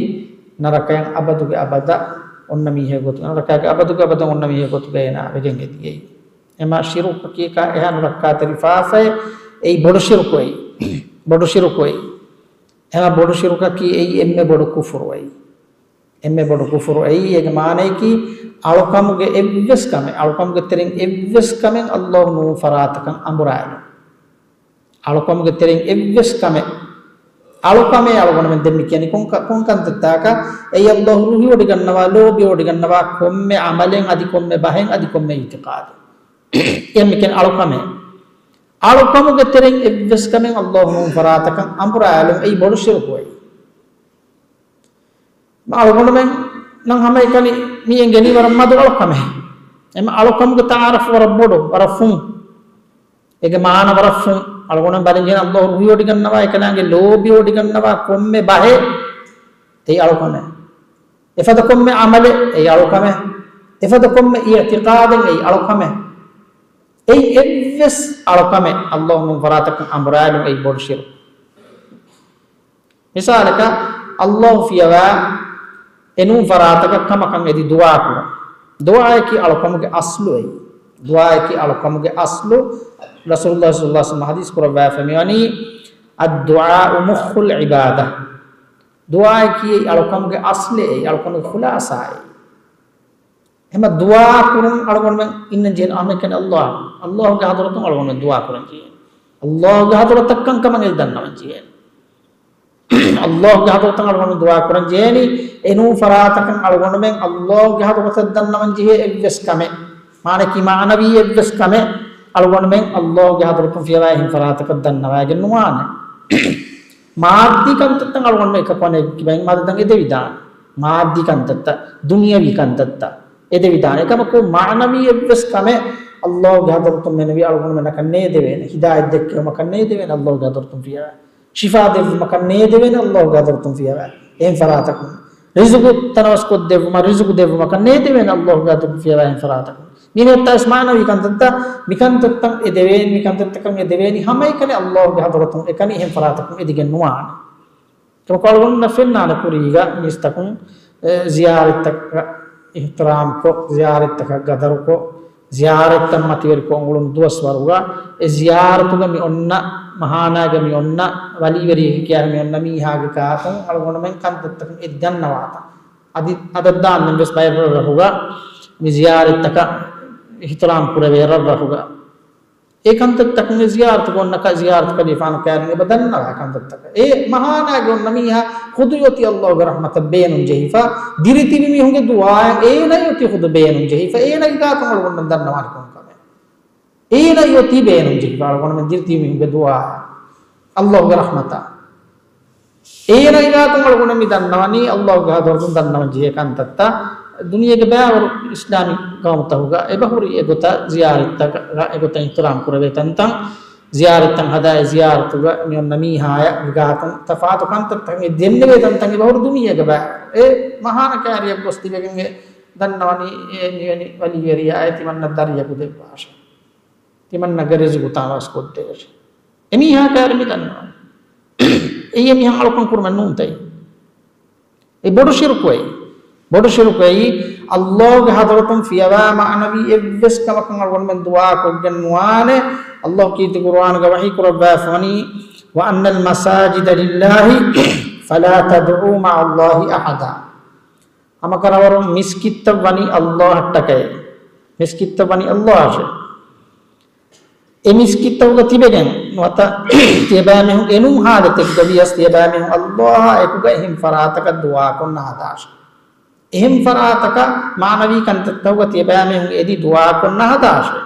ނަރަކަޔަށް އަބަދުގެ އަބަދަށް އޮންނަ މީހެއް ގޮތުގަ، ނަރަކާގެ އަބަދުގެ އަބަދަށް އޮންނަ މީހެއް ގޮތުގަ އޭނާ ވެގެން އެ ދިޔައީ. އެމަ ޝިރުކަކީ ކާ އެހާ ނުރައްކާތެރި ފާފައެއް، އެއީ ބޮޑު ޝިރުކު އެއީ. ބޮޑު ޝިރުކު އެއީ. އެމަ ބޮޑު ޝިރުކަކީ އެއީ އެންމެ ބޮޑު ކުފުރު އެއީ. އެންމެ ބޮޑު ކުފުރު އެއީ. އޭގެ މާނަޔަކީ އަޅުކަމުގެ އެއްވެސް ކަމެއް، އަޅުކަމުގެ ތެރެއިން އެއްވެސް ކަމެއް އައްލާހު ނޫން ފަރާތަކަށް އަނބުރާލުން. އަޅުކަމުގެ ތެރެއިން އެއްވެސް ކަމެއް، އަޅުކަމޭ އަޅުގަނޑުމެން ދެން މި ކިޔަނީ ކޮން ކަ-، ކޮން ކަންތައްތަކަކަށް؟ އެއީ އައްލާހު ރުހިވޮޑިގަންނަވާ، ލޯބިވޮޑިގަންނަވާ ކޮންމެ ޢަމަލެއް، އަދި ކޮންމެ ބަހެއް، އަދި ކޮންމެ އިޢުތިޤާދެއް. އެ މި ކިޔަނީ އަޅުކަމޭ. އަޅުކަމުގެ ތެރެއިން އެއްވެސް ކަމެއް އައްލާހު ނޫން ފަރާތަކަށް އަނބުރާލުން އެއީ ބޮޑު ޝިރުކު އެއީ. އަޅުގަނޑުމެންނަށް ހަމައެކަނި މި އެނގެނީ ވަރަށް މަދު އަޅުކަމެއް. އެމަ އަޅުކަމުގެ ތަޢާރަފު ވަރަށް ބޮޑު، ވަރަށް ފުން. އޭގެ މާނަ ވަރަށް ފުން. އަޅުގަނޑުމެން ބަލަންޖެހޭ އައްލާހު ރުހިވޮޑިގަންނަވާ، އެކަލާނގެ ލޯބިވޮޑިގަންނަވާ ކޮންމެ ބަހެއް އެއީ އަޅުކަމެއް. އެފަދަ ކޮންމެ ޢަމަލެއް އެއީ އަޅުކަމެއް. އެފަދަ ކޮންމެ އިޢުތިޤާދެއް އެއީ އަޅުކަމެއް. އެއީ އެއްވެސް އަޅުކަމެއް އައްލާހު ނޫން ފަރާތަކަށް އަނބުރާލުން އެއީ ބޮޑު ޝިރުކު. މިސާލަކަށް، އައްލާހު ފިޔަވާ އެނޫން ފަރާތަކަށް ކަމަކަށް އެދި ދުޢާ ކުރުން. ދުޢާއަކީ އަޅުކަމުގެ އަސްލު އެއީ. ދުޢާއަކީ އަޅުކަމުގެ އަސްލު. ރަސޫލުﷲ ޞައްލަﷲ ޢަލައިހި ވަސައްލަމަ ޙަދީޘް ކުރައްވާފަ މިވަނީ، الدعاء مخ العبادة. ދުޢާއަކީ އަޅުކަމުގެ އަސްލެއް އެއީ، އަޅުކަމުގެ ޚުލާޞާ އެއީ. އެމަ ދުޢާ ކުރުން އަޅުގަނޑުމެން އިންނަން ޖެހޭނެ އަހަރުމެން ކަން އައްލާހު، އައްލާހުގެ ޙަޟްރަތުން އަޅުގަނޑުމެން ދުޢާ ކުރަން ޖެހޭނެ. އައްލާހުގެ ޙަޟްރަތަށް ކަންކަމަށް އެދި ދަންނަވަން ޖެހޭނެ. ﷲ ގެ ޙަޟްރަތުން އަޅުގަނޑު ދުޢާ ކުރަން ޖެހޭނީ، އެނޫން ފަރާތަކަށް އަޅުގަނޑުމެން ﷲ ގެ ޙަޟްރަތަށް ދަންނަވަން ޖެހޭ އެއްވެސް ކަމެއް، މާނައަކީ މާނަވީ އެއްވެސް ކަމެއް އަޅުގަނޑުމެން ﷲ ގެ ޙަޟްރަތުން ފިޔަވާ އެހެން ފަރާތަކަށް ދަންނަވައިގެން ނުވާނެ. މާއްދީ ކަންތައްތައް އަޅުގަނޑުމެން އެކަކު އަނެއްކިބައިން މަދަދަށް އެދެވިދާނެ. މާއްދީ ކަންތައްތައް، ދުނިޔަވީ ކަންތައްތައް އެދެވިދާނެ. އެކަމަކު މާނަވީ އެއްވެސް ކަމެއް ﷲ ގެ ޙަޟްރަތުން މެނުވީ އަޅުގަނޑުމެންނަކަށް ނޭދެވޭނެ. ހިދާޔަތް ދެއްކެވުމަކަށް ނޭދެވޭނެ ﷲ ގެ ޙަޟްރަތުން ފިޔަވާ. ޝިފާ ދެއްވުމަކަށް ނޭދެވޭނެ ﷲ ގެ ޙަޟްރަތުން ފިޔަވާ އެހެން ފަރާތަކުން. ރިޒުގު ތަނަވަސްކޮށްދެއްވުމަށް، ރިޒުގު ދެއްވުމަކަށް ނޭދެވޭނެ ﷲ ގެ ޙަޟްރަތުން ފިޔަވާ އެހެން ފަރާތަކުން. މި ހެއްތާސް މާނަވީ ކަންތައްތައް، މިކަންތައްތައް އެދެވޭނީ، މިކަންތައްތަކަށް އެދެވޭނީ ހަމައެކަނި ﷲ ގެ ޙަޟްރަތުން އެކަނި އެހެން ފަރާތަކުން އެދިގެން ނުވާނެ. އެކަމަކު އަޅުގަނޑުންނަށް ފެންނާނެ ކުރީގަ މީސްތަކުން، އެ، ޒިޔާރަތްތަކަށް އިޙްތިރާމްކޮށް، ޒިޔާރަތްތަކަށް ގަދަރުކޮށް، ޒިޔާރަތްތައް މަތިވެރިކޮށް އުޅުނު ދުވަސްވަރުގަ، އެ ޒިޔާރަތުގަ މި އޮންނަ، މަހާނާގަ މި އޮންނަ، ވަލީވެރިއެއް ކިޔާ މި އޮންނަ މީހާގެ ގާތުން އަޅުގަނޑުމެން ކަންތައްތަކުން އެދި ދަންނަވާތަން. އަދި އަދަށް ދާންދެން ވެސް ބައެއް ރަށްރަށުގަ މި ޒިޔާރަތްތަކަށް އިޙްތިރާމް ކުރެވޭ ރަށްރަށުގަ. އެ ކަންތައްތަކުން އެ ޒިޔާރަތުގަ އޮންނަ ކަ-، ޒިޔާރަތު ކަލީފާނު ކައިރިން އެބަ ދަންނަވާ ކަންތައްތަކަށް. އެ މަހާނާގެ އޮންނަ މީހާ ޚުދު އޮތީ ﷲ ގެ ރަޙްމަތަށް ބޭނުން ޖެހިފަ، ދިރިތިބި މީހުންގެ ދުޢާއެއް، އޭނަ އޮތީ ޚުދު ބޭނުން ޖެހިފަ، އޭނަގެ ގާތުން އަޅުގަނޑުމެން ދަންނަވާނެ ކޮން ކަމެއް. އޭނަ އޮތީ ބޭނުން ޖެހިފަ އަޅުގަނޑުމެން ދިރިތިބި މީހުންގެ ދުޢާއެއް، ﷲ ގެ ރަޙްމަތާ. އޭނަގެ ގާތުން އަޅުގަނޑު މި ދަންނަވަނީ، ﷲ ގެ ޙަޟްރަތުން ދަންނަވަން ޖެހޭ ކަންތައްތައް. ދުނިޔޭގެ ބައިވަރު އިސްލާމީ ޤައުމުތަކުގަ އެބަހުރި އެގޮތަށް ޒިޔާރަތްތަކަށް އެގޮތަށް އިޙްތިރާމް ކުރެވޭ ތަންތަން، ޒިޔާރަތްތައް ހަދާ އެ ޒިޔާރަތުގަ މި އޮންނަ މީހާޔަށް މި ގާތުން ތަފާތު ކަންތައްތަކެއް ދެންނެވޭ ތަންތަން އެބަހުރި ދުނިޔޭގެ ބައިވަރު. އެ މަހާނަ ކައިރިއަށް ގޮސް ތިބެގެން އެ ދަންނަވަނީ އެ މިވެނި ވަލީވެރިޔާއޭ ތިމަންނަ ދަރިޔަކު ދެއްވާށޭ. ތިމަންނަގެ ރިޒުގު ތަނަވަސްކޮށްދޭށޭ. އެމީހާ ކައިރި މި ދަންނަވަނީ. އެއީ އެމީހާ އަޅުކަން ކުރުމެއް ނޫންތައް. އެ ބޮޑު ޝިރުކު އެއީ. ބޮޑު ޝިރުކު އެއީ، ﷲ ގެ ޙަޟްރަތުން ފިޔަވާ މާނަވީ އެއްވެސް ކަމަކަށް އަޅުގަނޑުމެން ދުޢާ ކޮށްގެން ނުވާނެ. ﷲ ކީރިތި ޤުރުއާނުގަ ވަޙީ ކުރައްވާފަ ވަނީ، "وأن المساجد لله فلا تدعوا مع الله أحدا." ހަމަކަށަވަރުން މިސްކިތްތައް ވަނީ ﷲ އަށްޓަކައޭ. މިސްކިތްތައް ވަނީ ﷲ އަށޭ. އެ މިސްކިތްތަކުގަ ތިބެގެން ނުވަތަ ތިޔަބައިމީހުން އެނޫން ހާލަތެއްގަ ވިޔަސް ތިޔަބައިމީހުން ﷲ އާ އެކުގަ އެހެން ފަރާތަކަށް ދުޢާކޮށް ނަހަދާށޭ. އެހެން ފަރާތަކަށް މާނަވީ ކަންތައްތަކުގަ ތިޔަބައިމީހުން އެދި ދުޢާކޮށް ނަހަދާށޭ.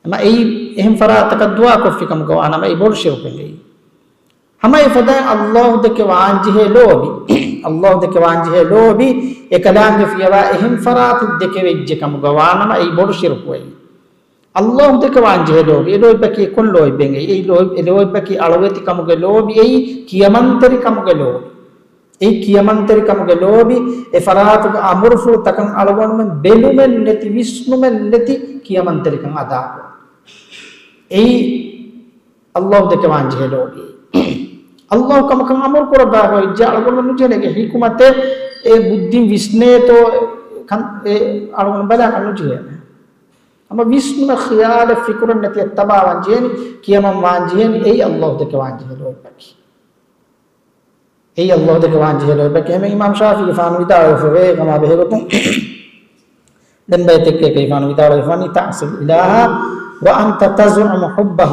އެމަ އެއީ އެހެން ފަރާތަކަށް ދުޢާކޮށްފި ކަމުގަ ވާނަމަ އެއީ ބޮޑު ޝިރުކެއް އެއީ. ހަމަ އެފަދައިން ﷲ ދެކެ ވާންޖެހޭ ލޯބި. ﷲ ދެކެ ވާންޖެހޭ ލޯބި، އެކަލާނގެ ފިޔަވާ އެހެން ފަރާތެއް ދެކެވެއްޖެ ކަމުގަ ވާނަމަ އެއީ ބޮޑު ޝިރުކު އެއީ. ﷲ ދެކެ ވާންޖެހޭ ލޯބި. އެ ލޯތްބަކީ ކޮން ލޯތްބެއް އެއީ؟ އެ ލޯތް، އެ ލޯތްބަކީ އަޅުވެތި ކަމުގެ ލޯބި އެއީ، ކިޔަމަންތެރި ކަމުގެ ލޯބި. އެއީ ކިޔަމަންތެރި ކަމުގެ ލޯބި، އެ ފަރާތުގެ އަމުރުފުޅުތަކަށް އަޅުގަނޑުމެން ބެލުމެއް ނެތި، ވިސްނުމެއް ނެތި ކިޔަމަންތެރިކަން އަދާކުރުން. އެއީ ﷲ ދެކެ ވާންޖެހޭ ލޯބި. ﷲ ކަމަކަށް އަމުރު ކުރައްވާފަ ވެއްޖެ އަޅުގަނޑުމެން ނުޖެހޭނެ އޭގެ ޙިކުމަތެއް، އެ ބުއްދިން ވިސްނޭތޯ، ކަން، އެ އަޅުގަނޑު ބަލާކަށް ނުޖެހޭނެ. ހަމަ ވިސްނުމެއް، ޚިޔާލެއް، ފިކުރެއް ނެތި އެއް ތަބާވާން ޖެހޭނީ، ކިޔަމަން ވާން ޖެހޭނީ، އެއީ ﷲ ދެކެ ވާން ޖެހޭ ލޯތްބަކީ. އެއީ ﷲ ދެކެ ވާން ޖެހޭ ލޯތްބަކީ. އެހެންވެ އިމާމް ޝާފިޢީގެފާނު ވިދާޅުވެފައިވޭ ކަމާ ބެހޭގޮތުން، ދެން ބައެއް ތެއްކެއް ކަލޭގެފާނު ވިދާޅުވެފަވަނީ، "تعصي الإله وأنت تزعم حبه."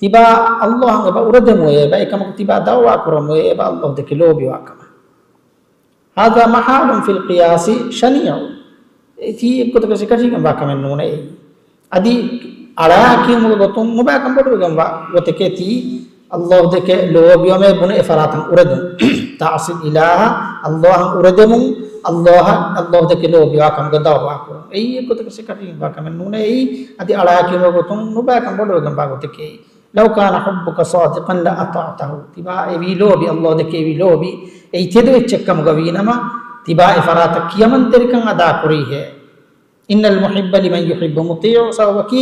ތިބާ ﷲ އަށް އެބަ އުރެދެމުއޭ، އެބަ އެކަމަކު ތިބާ ދަޢުވާ ކުރަމުއޭ، އެބަ ﷲ ދެކެ ލޯބިވާ ކަމަށް. "هذا محال في القياس شنيع." އެ ތީ އެއްގޮތަކަށް އެކަށީގެންވާ ކަމެއް ނޫނޭ. އަދި އަޅާ ކިޔުމުގެ ގޮތުން ނުބައިކަން ބޮޑުވެގެންވާ ގޮތެކޭ ތީ، ﷲ ދެކެ ލޯބިވަމޭ ބުނެ އެ ފަރާތަށް އުރެދުން. تعصي الإله، ﷲ އަށް އުރެދެމުން، ﷲ، ﷲ ދެކެ ލޯބިވާ ކަމުގެ ދަޢުވާ ކުރުން. އެއީ އެއްގޮތަކަށް އެކަށީގެންވާ ކަމެއް ނޫނޭ. އެއީ އަދި އަޅާ ކިޔުމުގެ ގޮތުން ނުބައިކަން ބޮޑުވެގެންވާ ގޮތެކޭ. "لو كان حبك صادقا لأطعته." ތިބާ އެވީ ލޯބި، ﷲ ދެކެ އެވީ ލޯބި، އެއީ ތެދު އެއްޗެއް ކަމުގަ ވީނަމަ، ތިބާ އެ ފަރާތަށް ކިޔަމަންތެރިކަން އަދާ ކުރީހޭ. "إن المحب لمن يحب مطيع." ސަބަބަކީ،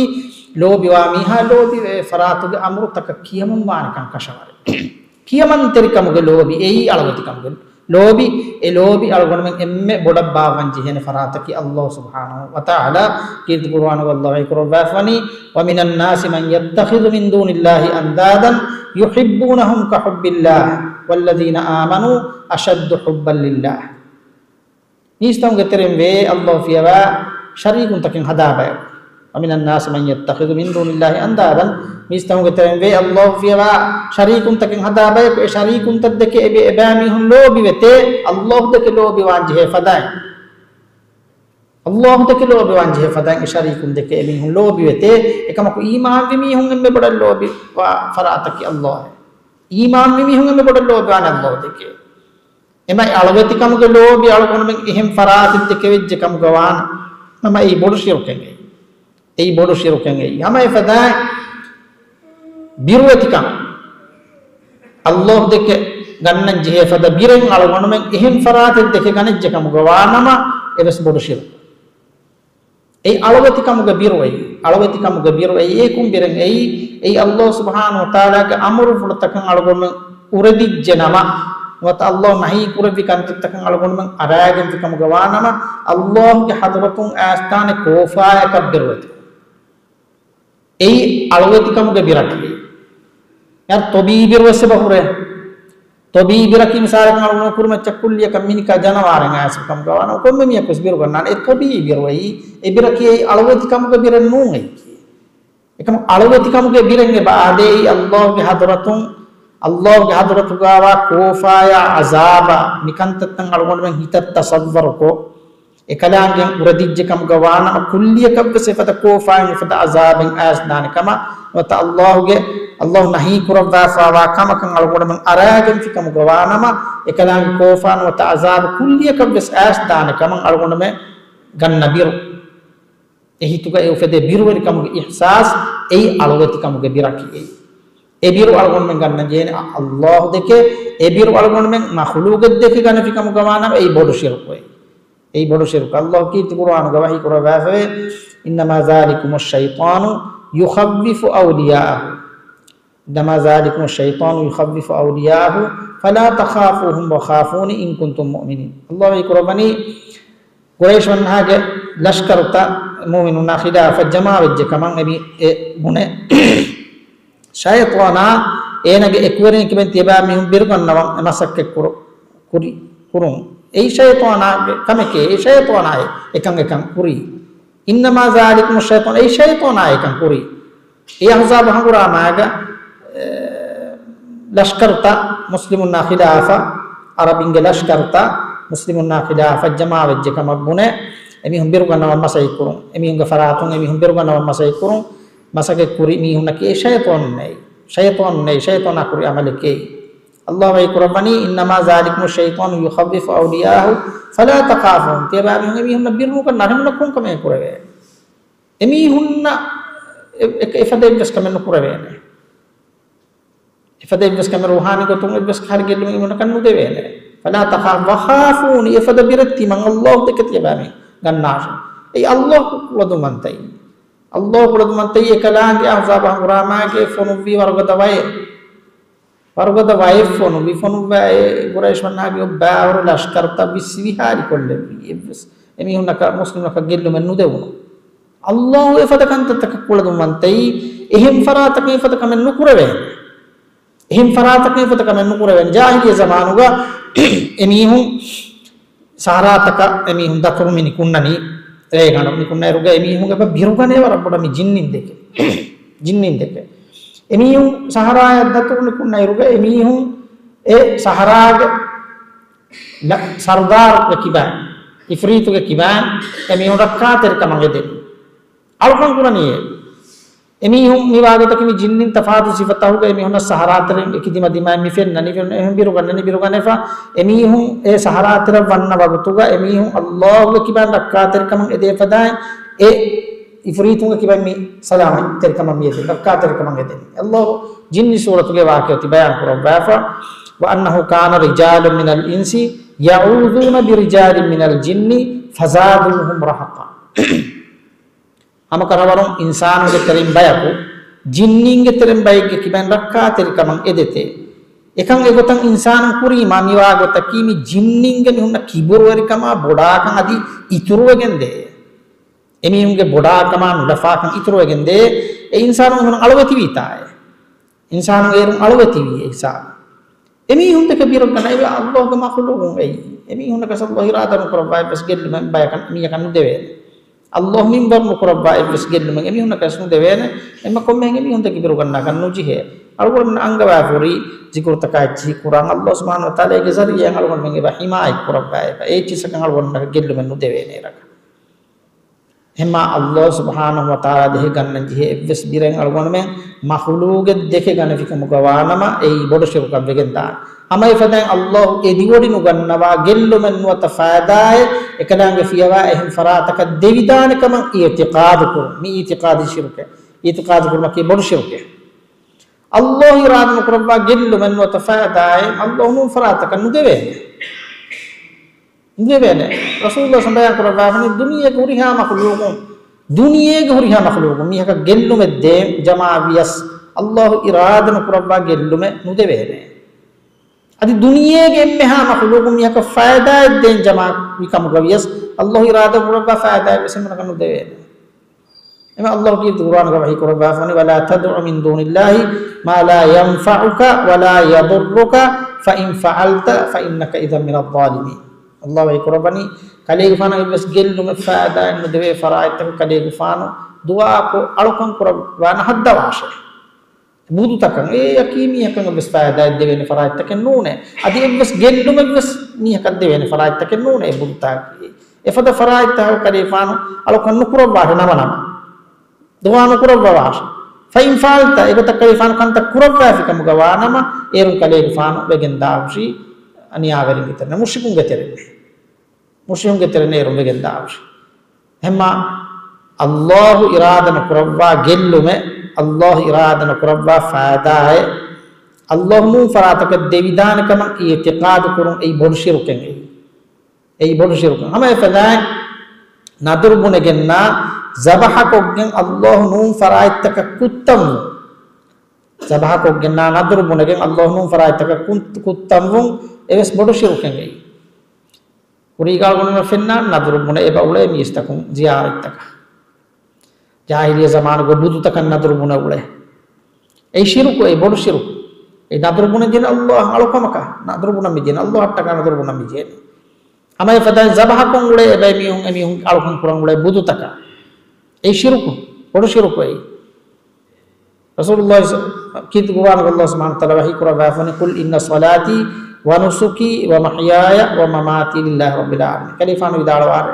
ލޯބިވާ މީހާ ލޯބިވޭ ފަރާތުގެ އަމުރުތަކަށް ކިޔަމަންވާނެކަން ކަށަވަރެއް. ކިޔަމަންތެރިކަމުގެ ލޯބި އެއީ އަޅުވެތިކަމުގެ ލޯބި. އެ ލޯބި އަޅުގަނޑުމެން އެންމެ ބޮޑަށް ބާއްވަން ޖެހޭނެ ފަރާތަކީ ﷲ ސުބްޙާނަހޫ ވަތަޢާލާ. ކީރިތި ޤުރުއާނުގަ ﷲ ވަޙީކުރައްވާފަވަނީ، "ومن الناس من يتخذ من دون الله أندادا يحبونهم كحب الله والذين آمنوا أشد حبا لله." މީސްތަކުންގެ ތެރެއިން ވޭ ﷲ ފިޔަވާ ޝަރީކުންތަކެއް ހަދާ ބަޔަކު. ومن الناس من يتخذ من دون الله أندادا، މީސްތަކުންގެ ތެރެއިން ވޭ ﷲ ފިޔަވާ ޝަރީކުންތަކެއް ހަދާ ބަޔަކު، އެ ޝަރީކުންތައް ދެކެ އެބަ-، އެބައިމީހުން ލޯބިވެތޭ، ﷲ ދެކެ ލޯބިވާން ޖެހޭ ފަދައިން. ﷲ ދެކެ ލޯބިވާން ޖެހޭ ފަދައިން އެ ޝަރީކުން ދެކެ އެމީހުން ލޯބިވެތޭ. އެކަމަކު އީމާންވި މީހުން އެންމެ ބޮޑަށް ލޯބިވާ ފަރާތަކީ ﷲ. އީމާންވި މީހުން އެންމެ ބޮޑަށް ލޯބިވާނެ ﷲ ދެކެ. އެމަ އަޅުވެތިކަމުގެ ލޯބި އަޅުގަނޑުމެން އެހެން ފަރާތެއް ދެކެވެއްޖެ ކަމުގަ ވާނަމަ، އެއީ ބޮޑު ޝިރުކެއް އެއީ. އެއީ ބޮޑު ޝިރުކެއް އެއީ. ހަމަ އެފަދައިން ބިރުވެތިކަން، ﷲ ދެކެ ގަންނަން ޖެހޭ ފަދަ ބިރެއް އަޅުގަނޑުމެން އެހެން ފަރާތެއް ދެކެ ގަނެއްޖެ ކަމުގަ ވާނަމަ، އެވެސް ބޮޑު ޝިރުކެއް. އެއީ އަޅުވެތިކަމުގެ ބިރު އެއީ. އަޅުވެތިކަމުގެ ބިރު އެއީ އެ ކުން ބިރެއް އެއީ. އެއީ ﷲ ސުބްޙާނަހޫ ވަތަޢާލާގެ އަމުރުފުޅުތަކަށް އަޅުގަނޑުމެން އުރެދިއްޖެ ނަމަ، ނުވަތަ ﷲ ނަހީ ކުރެއްވި ކަންތައްތަކަށް އަޅުގަނޑުމެން އަރާގެންފި ކަމުގަ ވާނަމަ، ﷲގެ ޙަޟްރަތުން އައިސްދާނެ ކޯފާޔަކަށް ބިރުވެތި. އެއީ އަޅުވެތިކަމުގެ ބިރަކީ. އެ ތޮބީ ބިރު ވެސް އެބަ ހުރޭ. ތޮބީ ބިރަކީ މިސާލަކަށް އަޅުގަނޑު ކުރިމައްޗަށް ކުއްލިއަކަށް މިނިކާ ޖަނަވާރެއް އައިސްފި ކަމުގަ ވާނަމަ ކޮންމެ މީހަކު ވެސް ބިރު ގަންނާނެ. އެ ތޮބީ ބިރު އެއީ. އެ ބިރަކީ އެއީ އަޅުވެތިކަމުގެ ބިރެއް ނޫން އެއީ. އެކަމަ އަޅުވެތިކަމުގެ ބިރެއް އެބަ އާދޭ އެއީ ﷲގެ ޙަޟްރަތުން، ﷲގެ ޙަޟްރަތުގަވާ ކޯފާޔާ ޢަޒާބާ މިކަންތައްތައް އަޅުގަނޑުމެން ހިތަށް ތަޞައްވަރުކޮށް، އެކަލާނގެ އުރެދިއްޖެ ކަމުގަ ވާނަމަ، ކުއްލިއަކަށްވެސް އެފަދަ ކޯފާއިން އެފަދަ ޢަޒާބެއް އައިސްދާނެ ކަމަށް، ނުވަތަ ﷲގެ، ﷲ ނަހީ ކުރައްވާފައިވާ ކަމަކަށް އަޅުގަނޑުމެން އަރާގެންފި ކަމުގަ ވާނަމަ، އެކަލާނގެ ކޯފާ ނުވަތަ ޢަޒާބު ކުއްލިއަކަށްވެސް އައިސްދާނެ ކަމަށް އަޅުގަނޑުމެން ގަންނަ ބިރު. އެ ހިތުގަ އެ އުފެދޭ ބިރުވެރިކަމުގެ އިޙްސާސް އެއީ އަޅުވެތިކަމުގެ ބިރަކީ އެއީ. އެ ބިރު އަޅުގަނޑުމެން ގަންނަން ޖެހޭނެ ﷲ ދެކެ، އެ ބިރު އަޅުގަނޑުމެން މަޚުލޫގެއް ދެކެ ގަނެފި ކަމުގަ ވާނަމަ އެއީ ބޮޑު ޝިރުކު އެއީ. އެއީ ބޮޑު ޝިރުކު. ﷲ ކީރިތި ޤުރުއާނުގަ ވަޙީ ކުރައްވާފަވޭ، إنما ذلكم الشيطان يخوف أولياءه. إنما ذلكم الشيطان يخوف أولياءه فلا تخافوهم وخافون إن كنتم مؤمنين. ﷲ ވަޙީ ކުރައްވަނީ، ޤުރައިޝް ވަންހާގެ ލަޝްކަރުތައް މުއުމިނުންނާ ޚިލާފަށް ޖަމާވެއްޖެ ކަމަށް އެމީ އެ ބުނެ. ޝައިޠާނާ އޭނަގެ އެކުވެރިން ކިބެން ތިޔަބައިމީހުން ބިރުގަންނަވަން އެ މަސައްކަތް ކުރު-، ކުރި-، ކުރުން. އެއީ ޝައިޠާނާގެ ކަމެކޭ، އެ ޝައިޠާނާއޭ އެކަން އެކަން ކުރީ. إنما ذلكم الشيطان، އެއީ ޝައިޠާނާ އެކަން ކުރީ. އެ އަޙްޒާބު ހަނގުރާމާގަ، އެ، ލަޝްކަރުތައް މުސްލިމުންނާ ޚިލާފަށް، ޢަރަބިންގެ ލަޝްކަރުތައް މުސްލިމުންނާ ޚިލާފަށް ޖަމާވެއްޖެ ކަމަށް ބުނެ، އެމީހުން ބިރުގަންނަވަން މަސައްކަތް ކުރުން، އެމީހުންގެ ފަރާތުން އެމީހުން ބިރުގަންނަވަން މަސައްކަތް ކުރުން، މަސައްކަތް ކުރި މީހުންނަކީ އެ ޝައިޠާނުންނޭ، ޝައިޠާނުންނޭ، ޝައިޠާނާ ކުރި ޢަމަލެކޭ. ﷲ ވަޙީ ކުރައްވަނީ، إنما ذلكم الشيطان يخوف أولياءه فلا تخافوهم. ތިޔަބައިމީހުން އެމީހުންނަށް ބިރުނުކަން ނަރެމުނަ ކޮންކަމެއް ކުރެވޭ؟ އެމީހުންނަށް އެ-، އެ-، އެފަދަ އެއްވެސް ކަމެއް ނުކުރެވޭނެ. އެފަދަ އެއްވެސް ކަމެއް ރޫޙާނީ ގޮތުން އެއްވެސް ކަހަލަ ގެއްލުމެއް އެމީހުންނަކަށް ނުދެވޭނެ. فلا تخاف وخافون، އެފަދަ ބިރެއް ތިމަން ﷲ ދެކެ ތިޔަބައިމީހުން ގަންނާށޭ. އެއީ ﷲ ކުޅަދުންވަންތައީ. ﷲ ކުޅަދުންވަންތައީ. އެކަލާނގެ އަޙްޒާބު ހަނގުރާމާގެ ފޮނުއްވީ ވަރުގަދަ ވައެއް. ވަރުގަދަ ވައެއް ފޮނުއްވި، ފޮނުއްވާ އެ ޤުރައިޝް ވަންހާގެ އޮތް ބައިވަރު ލަޝްކަރުތައް ވިސްވިހާލި ކޮށްލެއްވި. އެއްވެސް އެމީހުންނަކަށް މުސްލިމުންނަކަށް ގެއްލުމެއް ނުދެވުނު. ﷲ އެފަދަ ކަންތައްތަކަށް ކުޅަދުންވަންތައީ. އެހެން ފަރާތަކަށް އެފަދަ ކަމެއް ނުކުރެވޭނެ. އެހެން ފަރާތަކަށް އެފަދަ ކަމެއް ނުކުރެވޭނެ. ޖާހިލިއްޔަ ޒަމާނުގަ އެމީހުން ސަހަރާތަކަށް އެމީހުން ދަތުރު މި ނިކުންނަނީ، ރޭގަނޑު ނިކުންނައިރުގަ އެމީހުން އެބަ ބިރުގަނޭ ވަރަށް ބޮޑަށް މި ޖިންނިން ދެކެ. ޖިންނިން ދެކެ. އެމީހުން ސަހަރާއަށް ދަތުރު ނިކުންނައިރުގަ އެމީހުން އެ ސަހަރާގެ ލަ-، ސަރުދާރުގެ ކިބައިން، އިފްރީތުގެ ކިބައިން އެމީހުން ރައްކާތެރިކަމަށް އެދެނީ. އަޅުކަން ކުރަނީ އެ. އެމީހުން މިވާގޮތަކީ މި ޖިންނިން ތަފާތު ސިފަތަކުގަ އެމީހުންނަށް ސަހަރާތެރެއިން އެކި ދިމަ ދިމާއިން މި ފެންނަނީ، ފެން-، އެހެން ބިރުގަންނަނީ، ބިރުގަނެފަ. އެމީހުން އެ ސަހަރާތެރެ ވަންނަ ވަގުތުގަ އެމީހުން ﷲގެ ކިބައިން ރައްކާތެރިކަމަށް އެދޭ ފަދައިން އެ އިފްރީތުންގެ ކިބައިން މި ސަލާމަތްތެރިކަމަށް މި އެދެނީ، ރައްކާތެރިކަމަށް އެދެނީ. ﷲ ޖިންނި ސޫރަތުގެ ވާޤިޢަތައް ބަޔާން ކުރައްވާފަ، وأنه كان رجال من الإنس يعوذون برجال من الجن فزادوهم رهقا. ހަމަކަށަވަރުން އިންސާނުންގެ ތެރެއިން ބަޔަކު ޖިންނީންގެ ތެރެއިން ބައެއްގެ ކިބައިން ރައްކާތެރިކަމަށް އެދެތެ. އެކަން އެގޮތަށް އިންސާނުން ކުރީމާ މިވާގޮތަކީ މި ޖިންނީންގެ މިހުންނަ ކިބުރުވެރިކަމާ ބޮޑާކަން އަދި އިތުރުވެގެންދޭ. އެމީހުންގެ ބޮޑާކަމާ ނުލަފާކަން އިތުރުވެގެންދޭ. އެ އިންސާނުން މިހުން އަޅުވެތިވީތާއޭ. އިންސާނުން އޭރުން އަޅުވެތިވީ އެ ހިސާބު. އެމީހުން ދެކެ ބިރަށް ގަނެވި ﷲގެ މަޚުލޫގުން އެއީ. އެމީހުންނަކަށް ﷲ އިރާދަ ނުކުރައްވާ އެއްވެސް ގެއްލުމެއް ބަޔަކަށް މީހަކަށް ނުދެވޭނެ. ﷲ މިންވަރު ނުކުރައްވާ އެއްވެސް ގެއްލުމެއް އެމީހުންނަކަށް ނުދެވޭނެ. އެމަ ކޮންމެހެން އެމީހުން ދެކިބިރުގަންނާކަށް ނުޖެހޭ. އަޅުގަނޑު އަންގަވާފަ ހުރި ޒިކުރުތަކާ އެއްޗިހި ކުރާން ﷲ ސުބްޙާނަހޫ ވަތަޢާލާގެ ޒަރީޢާއިން އަޅުގަނޑުމެން އެބަ ހިމާޔަތް ކުރައްވާ އެބަ. އެ އެއްޗިއްސަކަށް އަޅުގަނޑުމެންނަކަށް ގެއްލުމެއް ނުދެވޭނެ އެރަކަށް. އެހެންމާ ﷲ ސުބްޙާނަހޫ ވަތަޢާލާ ދެކެ ގަންނަން ޖެހޭ އެއްވެސް ބިރެއް އަޅުގަނޑުމެން މަޚުލޫގެއް ދެކެ ގަނެފިކަމުގަ ވާނަމަ، އެއީ ބޮޑު ޝިރުކަށް ވެގެންދާނެ. ހަމައެފަދައިން ﷲ އެދިވޮޑި ނުގަންނަވާ ގެއްލުމެއް ނުވަތަ ފައިދާއެއް އެކަލާނގެ ފިޔަވާ އެހެން ފަރާތަކަށް ދެވިދާނެ ކަމަށް އިޢުތިޤާދު ކުރުން. މި އިޢުތިޤާދީ ޝިރުކެއް. އިޢުތިޤާދު ކުރުމަކީ ބޮޑު ޝިރުކެއް. ﷲ އިރާދަ ނުކުރައްވާ ގެއްލުމެއް ނުވަތަ ފައިދާއެއް ﷲ ނޫން ފަރާތަކަށް ނުދެވޭނެ. ނުދެވޭނެ. ރަސޫލުﷲ ސަމް ބަޔާން ކުރައްވާފަނީ ދުނިޔޭގެ ހުރިހާ މަޚުލޫގުން، ދުނިޔޭގެ ހުރިހާ މަޚުލޫގުން މީހަކަށް ގެއްލުމެއް ދޭން ޖަމާ ވިޔަސް، ﷲ އިރާދަ ނުކުރައްވާ ގެއްލުމެއް ނުދެވޭނެ. އަދި ދުނިޔޭގެ އެންމެހާ މަޚުލޫގުން މީހަކަށް ފައިދާއެއް ދޭން ޖަމާ ވި ކަމުގަ ވިޔަސް، ﷲ އިރާދަ ކުރައްވާ ފައިދާއެއް ވެސް އެމީހުންނަކަށް ނުދެވޭނެ. އެމަ ﷲ ކީރިތި ޤުރުއާނުގަ ވަޙީ ކުރައްވާފަނީ، "ولا تدع من دون الله ما لا ينفعك ولا يضرك، فإن فعلت فإنك إذا من الظالمين." ﷲ ވަޙީ ކުރައްވަނީ، ކަލޭގެފާނަށް އެއްވެސް ގެއްލުމެއް ފައިދާއެއް ނުދެވޭ ފަރާތްތަކަށް ކަލޭގެފާނު ދުޢާކޮށް އަޅުކަން ކުރައްވާނަ ހައްދަވާށޭ. ބުދުތަކަށް އެއަކީ މީހަކަށް އެއްވެސް ފައިދާއެއް ދެވޭނެ ފަރާތްތަކެއް ނޫނޭ. އަދި އެއްވެސް ގެއްލުމެއްވެސް މީހަކަށް ދެވޭނެ ފަރާތްތަކެއް ނޫނޭ އެ ބުދުތަކީ. އެފަދަ ފަރާތްތަކަށް ކަލޭގެފާނު އަޅުކަން ނުކުރައްވާށޭ ނަމަ ނަމަ. ދުޢާ ނުކުރައްވަވާށޭ. فإن فعلت، އެގޮތަށް ކަލޭގެފާނު ކަންތައް ކުރައްވާފި ކަމުގަ ވާނަމަ، އޭރުން ކަލޭގެފާނު ވެގެން ދާހުށީ އަނިޔާވެރިންގެ ތެރެއިން، މުޝްރިކުންގެ ތެރެއިން. މުޝްރިކުންގެ ތެރެއިން އޭރުން ވެގެން ދާހުށީ. އެހެންމާ، ﷲ އިރާދަ ނުކުރައްވާ ގެއްލުމެއް، ﷲ އިރާދަ ނުކުރައްވާ ފައިދާއެއް، ﷲ ނޫން ފަރާތަކަށް ދެވިދާނެ ކަމަށް އިޢުތިޤާދު ކުރުން އެއީ ބޮޑު ޝިރުކެއް އެއީ. އެއީ ބޮޑު ޝިރުކެއް. ހަމަ އެފަދައިން ނަދުރު ބުނެގެންނާ ޒަބަޙަކޮށްގެން ﷲ ނޫން ފަރާތްތަކަށް ކުއްތަންވުން. ޒަބަޙަކޮށްގެންނާ ނަދުރު ބުނެގެން ﷲ ނޫން ފަރާތްތަކަށް ކުން-، ކުއްތަންވުން އެވެސް ބޮޑު ޝިރުކެއް އެއީ. ކުރީގަ އަޅުގަނޑުމެން ފެންނާނެ ނަދުރު ބުނެ އެބަ އުޅޭ މީސްތަކުން ޒިޔާރަތްތަކަށް. ޖާހިލިއްޔަ ޒަމާނުގަ ބުދުތަކަށް ނަދުރު ބުނެ އުޅޭ. އެއީ ޝިރުކު، އެއީ ބޮޑު ޝިރުކު. އެ ނަދުރު ބުނަން ޖެހޭނެ ﷲ އަށް އަޅުކަމަކަށް، ނަދުރު ބުނަން މި ޖެހޭނެ ﷲ އަށްޓަކާ ނަދުރު ބުނަން މި ޖެހޭނެ. ހަމަ އެފަދައިން ޒަބަޙަކޮށް އުޅޭ އެބައިމީހުން އެމީހުން އަޅުކަން ކުރަން އުޅޭ ބުދުތަކަށް. އެއީ ޝިރުކު، ބޮޑު ޝިރުކު އެއީ. ރަސޫލުﷲ ސަ-، ކީރިތި ޤުރުއާނުގަ ﷲ ސުބްޙާނަހޫ ވަތަޢާލާ ވަޙީ ކުރައްވާފަނީ، "قل إن صلاتي ونسكي ومحياي ومماتي لله رب العالمين." ކަލޭގެފާނު ވިދާޅުވާށޭ،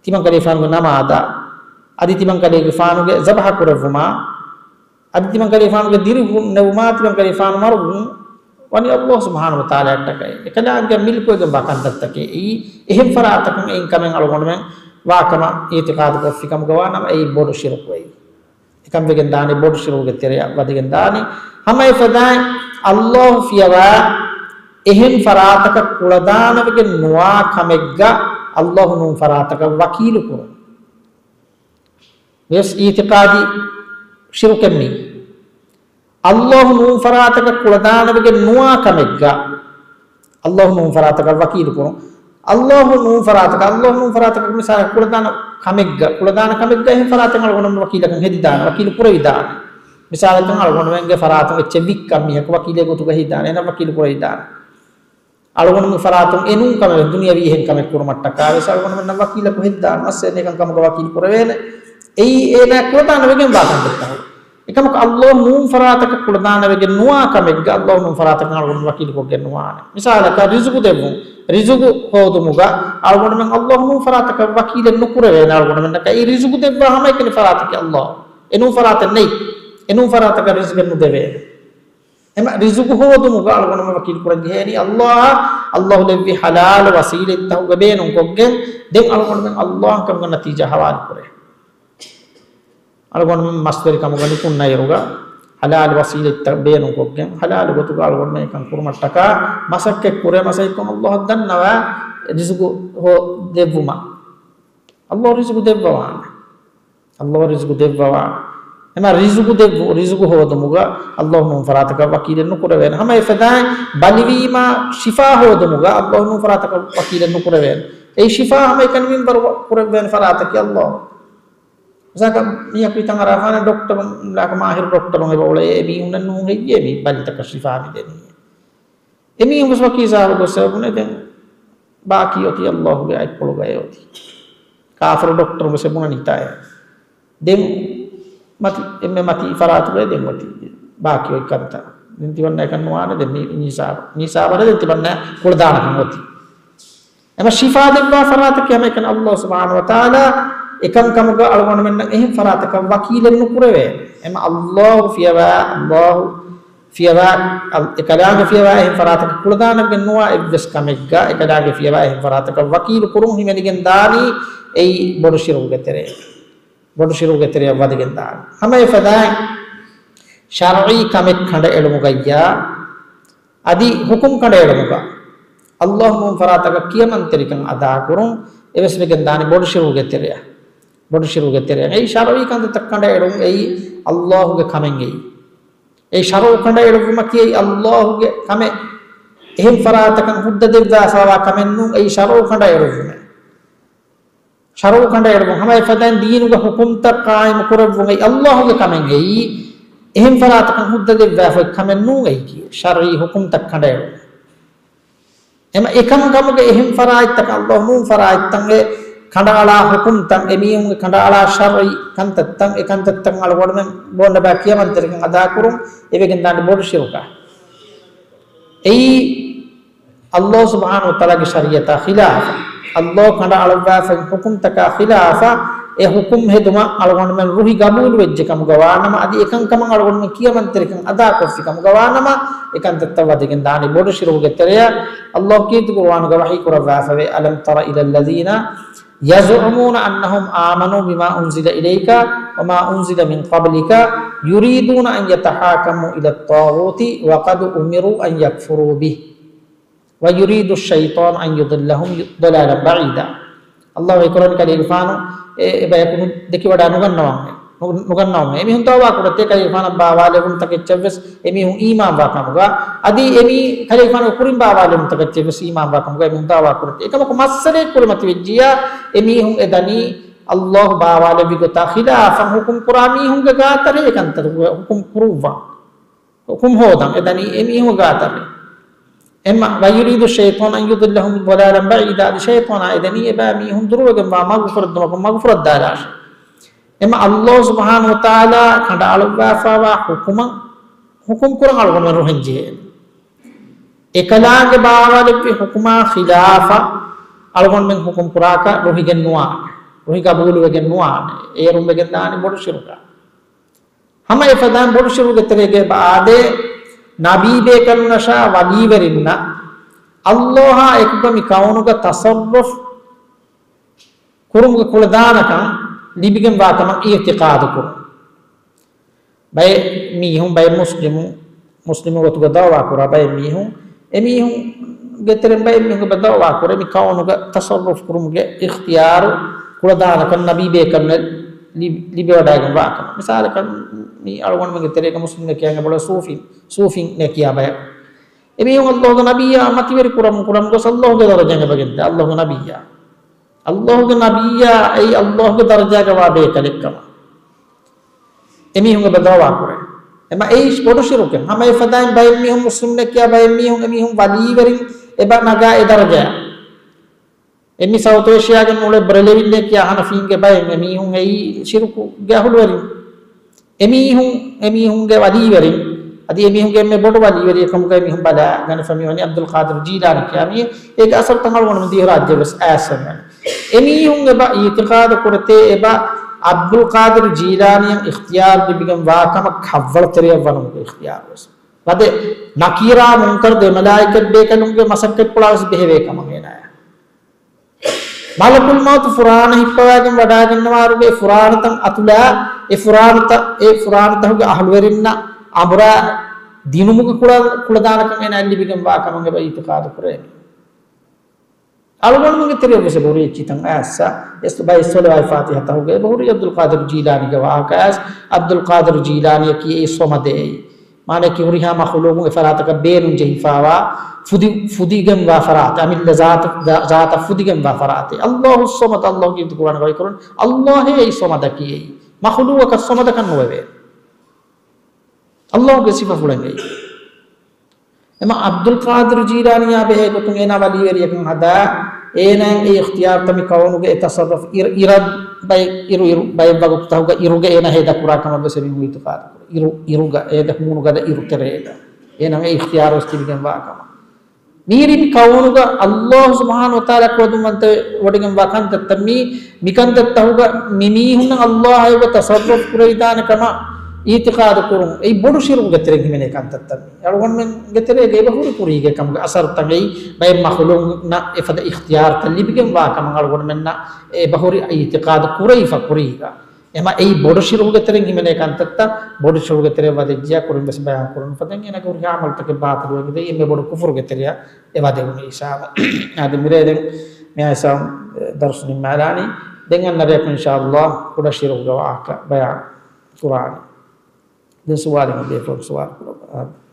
ތިމަން ކަލޭގެފާނުގެ ނަމާދާ، އަދި ތިމަން ކަލޭގެފާނުގެ ޒަބަޙަ ކުރެއްވުމާ، އަދި ތިމަން ކަލޭގެފާނުގެ ދިރިހުންނެވުމާ، ތިމަން ކަލޭގެފާނު މަރުވުން ވަނީ ﷲ ސުބްޙާނަހޫ ވަތަޢާލާ އަށްޓަކައި. އެކަލާނގެ މިލްކުވެގެންވާ ކަންތައްތަކެއް އެއީ. އެހެން ފަރާތަކުން އެއިން ކަމެއް އަޅުގަނޑުމެން ވާކަމަށް އިޢުތިޤާދު ކޮށްފި ކަމުގަ ވާނަމަ، އެއީ ބޮޑު ޝިރުކު އެއީ. އެކަން ވެގެން ދާނީ، ބޮޑު ޝިރުކުގެ ތެރެއަށް ވަދެގެން ދާނީ. ހަމަ އެފަދައިން ﷲ ފިޔަވާ އެހެން ފަރާތަކަށް ކުޅަދާނަވެގެން ނުވާ ކަމެއްގަ ﷲ ނޫން ފަރާތަކަށް ވަކީލު ކުރުން. ވެސް އިޢުތިޤާދީ ޝިރުކެއް މީ. ﷲ ނޫން ފަރާތަކަށް ކުޅަދާނަވެގެން ނުވާ ކަމެއްގަ ﷲ ނޫން ފަރާތަކަށް ވަކީލު ކުރުން. ﷲ ނޫން ފަރާތަކަށް، ﷲ ނޫން ފަރާތަކަށް މިސާލަކަށް ކުޅަދާނަ ކަމެއްގަ، ކުޅަދާނަ ކަމެއްގަ އެހެން ފަރާތެއް އަޅުގަނޑުމެން ވަކީލަކަށް ހެދިދާނެ، ވަކީލު ކުރެވިދާނެ. މިސާލަކަށް އަޅުގަނޑުމެންގެ ފަރާތުން އެއްޗެއް ވިއްކަން މީހަކު ވަކީލެއް ގޮތުގަ ހެދިދާނެ، އޭނަ ވަކީލު ކުރެވިދާނެ. އަޅުގަނޑުމެން ފަރާތުން އެނޫން ކަމެއް ދުނިޔަވީ އެހެން ކަމެއް ކުރުމަށްޓަކާ ވެސް އަޅުގަނޑުމެންނަށް ވަކީލަކު ހެއްދާން މައްސަލަ އެކަން ކަމުގަ ވަކީލު ކުރެވޭނެ. އެއީ އޭނާ ކުޅަދާނަވެގެން ވާ ކަންތައްތަކު. އެކަމަކު ﷲ ނޫން ފަރާތަކަށް ކުޅަދާނަވެގެން ނުވާ ކަމެއްގަ ﷲ ނޫން ފަރާތަކަށް އަޅުގަނޑު ވަކީލު ކޮށްގެން ނުވާނެ. މިސާލަކަށް ރިޒުގު ދެއްވުން، ރިޒުގު ހޯދުމުގަ އަޅުގަނޑުމެން ﷲ ނޫން ފަރާތަކަށް ވަކީލެއް ނުކުރެވޭނެ އަޅުގަނޑުމެންނަކަށް. އެ ރިޒުގު ދެއްވާ ހަމައެކަނި ފަރާތަކީ ﷲ. އެނޫން ފަރާތެއް ނެތް. އެނޫން ފަރާތަކަށް ރިޒުގެއް ނުދެވޭނެ. އެމަ ރިޒުގު ހޯދުމުގަ އަޅުގަނޑުމެން ވަކީލު ކުރަން ޖެހޭނީ ﷲ އަށް، ﷲ ދެއްވި ޙަލާލު ވަސީލަތްތަކުގެ ބޭނުންކޮށްގެން. ދެން އަޅުގަނޑުމެން ﷲ އަށް ކަމުގެ ނަތީޖާ ހަވާލު ކުރޭ. އަޅުގަނޑުމެން މަސްވެރިކަމުގަ ނިކުންނައިރުގަ ޙަލާލު ވަސީލަތްތައް ބޭނުންކޮށްގެން، ޙަލާލު ގޮތުގަ އަޅުގަނޑުމެން އެކަން ކުރުމަށްޓަކާ މަސައްކަތް ކުރޭ. މަސައްކަތްކޮށް ﷲ އަށް ދަންނަވާ ރިޒުގު ހޯ ދެއްވުމަށް. ﷲ ރިޒުގު ދެއްވަވާނެ. ﷲ ރިޒުގު ދެއްވަވާ. އެމަ ރިޒުގު ދެއްވު، ރިޒުގު ހޯދުމުގަ ﷲ ނޫން ފަރާތަކަށް ވަކީލެއް ނުކުރެވޭނެ. ހަމަ އެފަދައިން ބަލިވީމާ ޝިފާ ހޯދުމުގަ ﷲ ނޫން ފަރާތަކަށް ވަކީލެއް ނުކުރެވޭނެ. އެ ޝިފާ ހަމައެކަނި މިންވަރު ކުރެއްވޭނެ ފަރާތަކީ ﷲ. މިސާލަކަށް މީހަކު ހިތަށް އަރާފާނެ ޑޮކްޓަރުން، މާހިރު ޑޮކްޓަރުން އެބަ އުޅޭ، އެ މީހުންނަށް ނޫން ހެއްޔޭ މި ބަލިތަކަށް ޝިފާ މިދެނީ؟ އެމީހުން ވެސް ވަކީ ހިސާބު ގޮސް އެބުނެ ދެން ބާކީ އޮތީ ﷲގެ އަތްޕުޅުގައޭ އޮތީ. ކާފަރު ޑޮކްޓަރު ވެސް ބުނަނީ ތާއޭ. ދެން މަތި، އެންމެ މަތީ ފަރާތުގައި ދެން އޮތީ ބާކީ އޮތް ކަންތައް. ދެން ތިމަންނަ އެކަން ނުވާނެ. ދެން މި، މި ހިސާބަ، މި ހިސާބަށް ދެން ތިމަންނަ ކުޅަދާނަކަން އޮތީ. އެމަ ޝިފާ ދެއްވާ ފަރާތަކީ ހަމައެކަނި ﷲ ސުބްޙާނަހޫ ވަތަޢާލާ އެކަންކަމުގަ އަޅުގަނޑުމެންނަށް އެހެން ފަރާތަކަށް ވަކީލެއް ނުކުރެވޭ. އެމަ ﷲ ފިޔަވާ، ﷲ ފިޔަވާ، އަލް-، އެކަލާނގެ ފިޔަވާ އެހެން ފަރާތަކަށް ކުޅަދާނަވެގެން ނުވާ އެއްވެސް ކަމެއްގަ، އެކަލާނގެ ފިޔަވާ އެހެން ފަރާތަކަށް ވަކީލު ކުރުން ހިމެނިގެން ދާނީ އެއީ ބޮޑު ޝިރުކުގެ ތެރެއަށް، ބޮޑު ޝިރުކުގެ ތެރެއަށް ވަދެގެން ދާނީ. ހަމަ އެފަދައިން ޝަރްޢީ ކަމެއް ކަނޑައެޅުމުގައްޔާ އަދި ޙުކުމް ކަނޑައެޅުމުގަ ﷲ ނޫން ފަރާތަކަށް ކިޔަމަންތެރިކަން އަދާކުރުން އެވެސް ވެގެން ދާނީ ބޮޑު ޝިރުކުގެ ތެރެއަށް. ބޮޑު ޝިރުކުގެ ތެރެއަށް. އެއީ ޝަރުޢީ ކަންތައްތައް ކަނޑައެޅުން އެއީ ﷲގެ ކަމެއް އެއީ. އެއީ ޝަރުޢު ކަނޑައެޅުއްވުމަކީ އެއީ ﷲގެ ކަމެއް. އެހެން ފަރާތަކަށް ހުއްދަ ދެއްވާފައިވާ ކަމެއް ނޫން. އެއީ ޝަރުޢު ކަނޑައެޅުއްވުމެއް. ޝަރުޢު ކަނޑައެޅުމުން ހަމަ އެފަދައިން ދީނުގެ ޙުކުމްތައް ޤާއިމު ކުރެއްވުން އެއީ ﷲގެ ކަމެއް އެއީ. އެހެން ފަރާތަކަށް ހުއްދަ ދެއްވާފައި ކަމެއް ނޫން އެއީކީ. ޝަރުޢީ ޙުކުމްތައް ކަނޑައެޅުމުން. އެމަ އެކަންކަމުގެ އެހެން ފަރާތްތަކަށް ﷲ ނޫން ފަރާތްތައް އެ ކަނޑައަޅާ ޙުކުމްތައް، އެމީހުންގެ ކަނޑައަޅާ ޝަރްޢީ ކަންތައްތައް، އެ ކަންތައްތައް އަޅުގަނޑުމެން ބޯންނަބައި ކިޔަމަންތެރިކަން އަދާކުރުން އެވެގެންދާނެ ބޮޑު ޝިރުކަށް. އެއީ ﷲ ސުބްޙާނަހޫ ވަތަޢާލާގެ ޝަރީޢަތާ ޚިލާފަށް، ﷲ ކަނޑައަޅުއްވާފައި ޙުކުމްތަކާ ޚިލާފަށް އެ ޙުކުމް ހެދުމަށް އަޅުގަނޑުމެން ރުހި ގަބޫލުވެއްޖެ ކަމުގަ ވާނަމަ، އަދި އެކަންކަމަށް އަޅުގަނޑުމެން ކިޔަމަންތެރިކަން އަދާކޮށްފި ކަމުގަ ވާނަމަ، އެކަންތައްތައް ވަދެގެން ދާނީ ބޮޑު ޝިރުކުގެ ތެރެއަށް. ﷲ ކީރިތި ޤުރުއާނުގަ ވަޙީ ކުރައްވާފަވޭ، ألم تر إلى الذين يزعمون أنهم آمنوا بما أنزل إليك وما أنزل من قبلك يريدون أن يتحاكموا إلى الطاغوت وقد أمروا أن يكفروا به ويريد الشيطان أن يضلهم ضلالا بعيدا. ﷲ އެ ކުރަން ކަލޭގެފާނު އެ، އެ ބަޔަކު ދެކިވަޑާ ނުގަންނަވަން، ނު-، ނުގަންނަވަން. އެމީހުން ތައުބާ ކުރަތޭ ކަލޭގެފާނަށް ބާވާލެވުނު ތަކެއްޗަށްވެސް އެމީހުން އީމާންވާ ކަމުގަ. އަދި އެމީ ކަލޭގެފާނުގެ ކުރިން ބާވާލެވުނު ތަކެއްޗެއްވެސް އީމާންވާ ކަމުގަ އެމީހުން ތައުބާ ކުރަތޭ. އެކަމަކު މައްސަލައެއް ކުރިމަތިވެއްޖިއްޔާ އެމީހުން އެ ދަނީ ﷲ ބާވާލެއްވި ގޮތާ ޚިލާފަށް ޙުކުމް ކުރާ މީހުންގެ ގާތަށޭ އެކަންތައް ޙުކުމް ކުރުއްވާ. ޙުކުމް ހޯދަން އެ ދަނީ އެމީހުން ގާތަށް. އެމަ، ويريد الشيطان أن يضلهم ضلالا بعيدا، އަދި ޝައިޠާނާ އެ ދަނީ އެބައިމީހުން ދުރުވެގެންވާ މަގުފުރެއްދުމަކުން މަގުފުރައްދާލާށޭ. އެމަ ﷲ ސުބްޙާނަހޫ ވަތަޢާލާ ކަނޑައަޅުއްވާފައިވާ ޙުކުމަށް ޙުކުމް ކުރަން އަޅުގަނޑުމެން ރުހެން ޖެހޭނެ. އެކަލާނގެ ބާވާލެއްވި ޙުކުމާ ޚިލާފަށް އަޅުގަނޑުމެން ޙުކުމް ކުރާކަށް ރުހިގެން ނުވާނެ. ރުހި ގަބޫލުވެގެން ނުވާނެ. އޭރުން ވެގެންދާނެ ބޮޑު ޝިރުކާ. ހަމަ އެފަދައިން ބޮޑު ޝިރުކުގެ ތެރޭގަ އާދޭ، ނަބީބޭކަލުންނަށާ ވަލީވެރިންނަށް ﷲ އާ އެކުގަ މި ކައުނުގަ ތަޞައްރުފް ކުރުމުގެ ކުޅަދާނަކަން ލިބިގެންވާ ކަމަށް އިޢުތިޤާދު ކުރުން. ބައެއް މީހުން، ބައެއް މުސްލިމު، މުސްލިމު ގޮތުގަ ދަޢުވާ ކުރާ ބައެއް މީހުން، އެމީހުންގެ ތެރެއިން ބައެއް މީހުން ބައްދަޢުވާ ކުރޭ، މި ކައުނުގަ ތަޞައްރުފް ކުރުމުގެ އިޚްތިޔާރު ކުޅަދާނަކަން ނަބީބޭކަލުންނަށް ލި-، ލިބިވަޑައިގެންވާ ކަމަށް. މިސާލަކަށް، މި އަޅުގަނޑުމެންގެ ތެރޭގަ މުސްލިމް ނެކިޔާ ބޮޑަށް ސޫފީން، ސޫފީން ނެކިޔާ ބަޔަކު. އެމީހުން ﷲގެ ނަބިއްޔާ މަތިވެރި ކުރަމުން، ކުރަމުން ގޮސް ﷲގެ ދަރަޖައިން އެބަ ގެންދާ، ﷲގެ ނަބިއްޔާ. ﷲގެ ނަބިއްޔާ އެއީ ﷲގެ ދަރަޖާގަ ވާ ބޭކަލެއް ކަމަށް އެމީހުން އެބަ ދަޢުވާ ކުރޭ. އެމަ އެއީ ބޮޑު ޝިރުކެއް. ހަމަ އެފަދައިން ބައެއް މީހުން މުސްލިމް ނެކިޔާ ބައެއް މީހުން އެމީހުން ވަލީވެރިން އެބަ ނަގާ އެ ދަރަޖައަށް. އެމީ ސައުތު އޭޝިޔާގެ މުޅެ ބްރެލެވިން ނެކިޔާ ހަނަފީންގެ ބައެއް އެމީހުން އެއީ ޝިރުކުގެ އަހުލުވެރިން. އެމީހުން، އެމީހުންގެ ވަލީވެރިން، އަދި އެމީހުންގެ އެންމެ ބޮޑު ވަލީވެރިޔެއް ކަމުގައި މީހުން ބަލާ ގަނެފަ މިވަނީ ޢަބްދުލް ޤާދިރު ޖީލާނީ ކިޔާ މީ. އޭގެ އަސަރުތައް އަޅުގަނޑު މި ދިވެހިރާއްޖެ ވެސް އައިސްފަ މިވަނީ. އެމީހުން އެބަ އިޢުތިޤާދު ކުރެތޭ އެބަ ޢަބްދުލް ޤާދިރު ޖީލާނީއަށް އިޚްތިޔާރު ލިބިގެން ވާ ކަމަށް ކަށްވަޅު ތެރެއަށް ވަނުމުގެ އިޚްތިޔާރު ވެސް. ވަދެ ނަކީރާ މުންކަރު ދެ މަލާއިކަތް ބޭކަލުންގެ މަސައްކަތްޕުޅާ ވެސް ބެހެވޭ ކަމަށް އޭނާޔަށް. މަލަކުލް މައުތު ފުރާނަ ހިއްޕަވާގެން ވަޑާގަންނަވާރުގެ ފުރާނަތައް އަތުލާ، އެ ފުރާނަތައް، އެ ފުރާނަތަކުގެ އަހުލުވެރިންނަށް އަނބުރާ ދިނުމުގެ ކުޅަ-، ކުޅަދާނަކަން އޭނާ ލިބިގެންވާ ކަމަށް އެބަ އިޢުތިޤާދު ކުރޭ. އަޅުގަނޑުމެންގެ ތެރެއަށް ވެސް އެބަ ހުރި އެއްޗިތައް އައިސް، އެސް ބައި ސޮލަވާތް ފާތިހަތަކުގަ އެބަ ހުރި ޢަބްދުލް ޤާދިރު ޖީލާނީގެ ވާހަކަ އައިސް، ޢަބްދުލް ޤާދިރު ޖީލާނީއަކީ އެއީ ޞަމަދެއް އެއީ. މާނައަކީ ހުރިހާ މަޚުލޫޤުން އެފަރާތަކަށް ބޭނުން ޖެހިފައިވާ ފުދި-، ފުދިގެންވާ ފަރާތެއް، އަމިއްލަ ޒާތު-، ޒާ-، ޒާތަށް ފުދިގެންވާ ފަރާތެއް. ﷲ އައް-ޞަމަދު، ﷲ ކީރިތި ޤުރްއާނުގައި ކުރަން، ﷲ އެއީ ޞަމަދަކީ އެއީ. މަޚުލޫޤަކަށް ޞަމަދަކަށް ނުވެވޭ. ﷲގެ ސިފަފުޅެއް އެއީ. އެމަ ޢަބްދުލް ޤާދިރު ޖީލާނީއާ ބެހޭ ގޮތުން އޭނާ ވަލީވެރިޔަކަށް ހަދާ، އޭނާ އެ އިޚްތިޔާރުތައް މި ކައުނުގެ އެ ތަޞައްރަފް އިރު، އިރަށް ބައި، އިރު، އިރު، ބައެއް ވަގުތުތަކުގަ އިރުގަ އޭނާ ހޭދަ ކުރާ ކަމަށް ވެސް އެމީހުން އިޢުތިޤާދު ކުރޭ. އިރު، އިރުގަ، އޭދަ ހޫނުގަދަ އިރު ތެރޭގަ އޭނާ އެ އިޚްތިޔާރު ވެސް ތިބިގެން ވާ ކަމަށް. މީރި މި ކައުނުގަ އައްލާހު ސުބްޙާނަހު ވަތަޢާލާ ކުޅަދުންވަންތަވެ ވޮޑިގެން ވާ ކަންތައްތައް މީ، މިކަންތައްތަހުގަ މި މީހުންނަށް އައްލާހު އައިބަ ތަޞައްރަފް ކުރެވިދާނެ ކަމަށް އިޢުތިޤާދު ކުރުން. އެއީ ބޮޑު ޝިރުކުގެ ތެރެއިން ހިމެނޭ ކަންތައްތައް މީ. އަޅުގަނޑުމެންގެ ތެރޭގަ އެބަހުރި ކުރީގެ ކަމުގެ އަސަރުތައް އެއީ، ބައެއް މަޚްލޫޤުންނަށް އެފަދަ އިޚްތިޔާރުތައް ލިބިގެން ވާ ކަމަށް އަޅުގަނޑުމެންނަށް އެބަހުރި އިޢުތިޤާދު ކުރެވިފަ ކުރީގަ. އެމަ އެއީ ބޮޑު ޝިރުކުގެ ތެރެއިން ހިމެނޭ ކަންތައްތައް ބޮޑު ޝިރުކުގެ ތެރެއަށް ވަދެއްޖިޔާ ކުރިން ވެސް ބަޔާން ކުރަން ފަދައިން އޭނާގެ ހުރިހާ ޢަމަލުތަކެއް ބާޠިލުވެގެން ދެއްވީ އެންމެ ބޮޑު ކުފުރުގެ ތެރެއަށް އެ ވަދެވުނީ އިންޝާﷲ. އާދެ، މިރޭ ދެން މި އިސާ ދަރުސު ނިންމާލާނީ. ދެން އަންނަ ރެޔަކު އިންޝާﷲ ކުޑަ ޝިރުކުގެ ވާހަކަ ބަޔާން ކުރާނީ. ދެން ސުވާލެއް ބޭފުޅުން ސުވާލު ކުރައްވާ.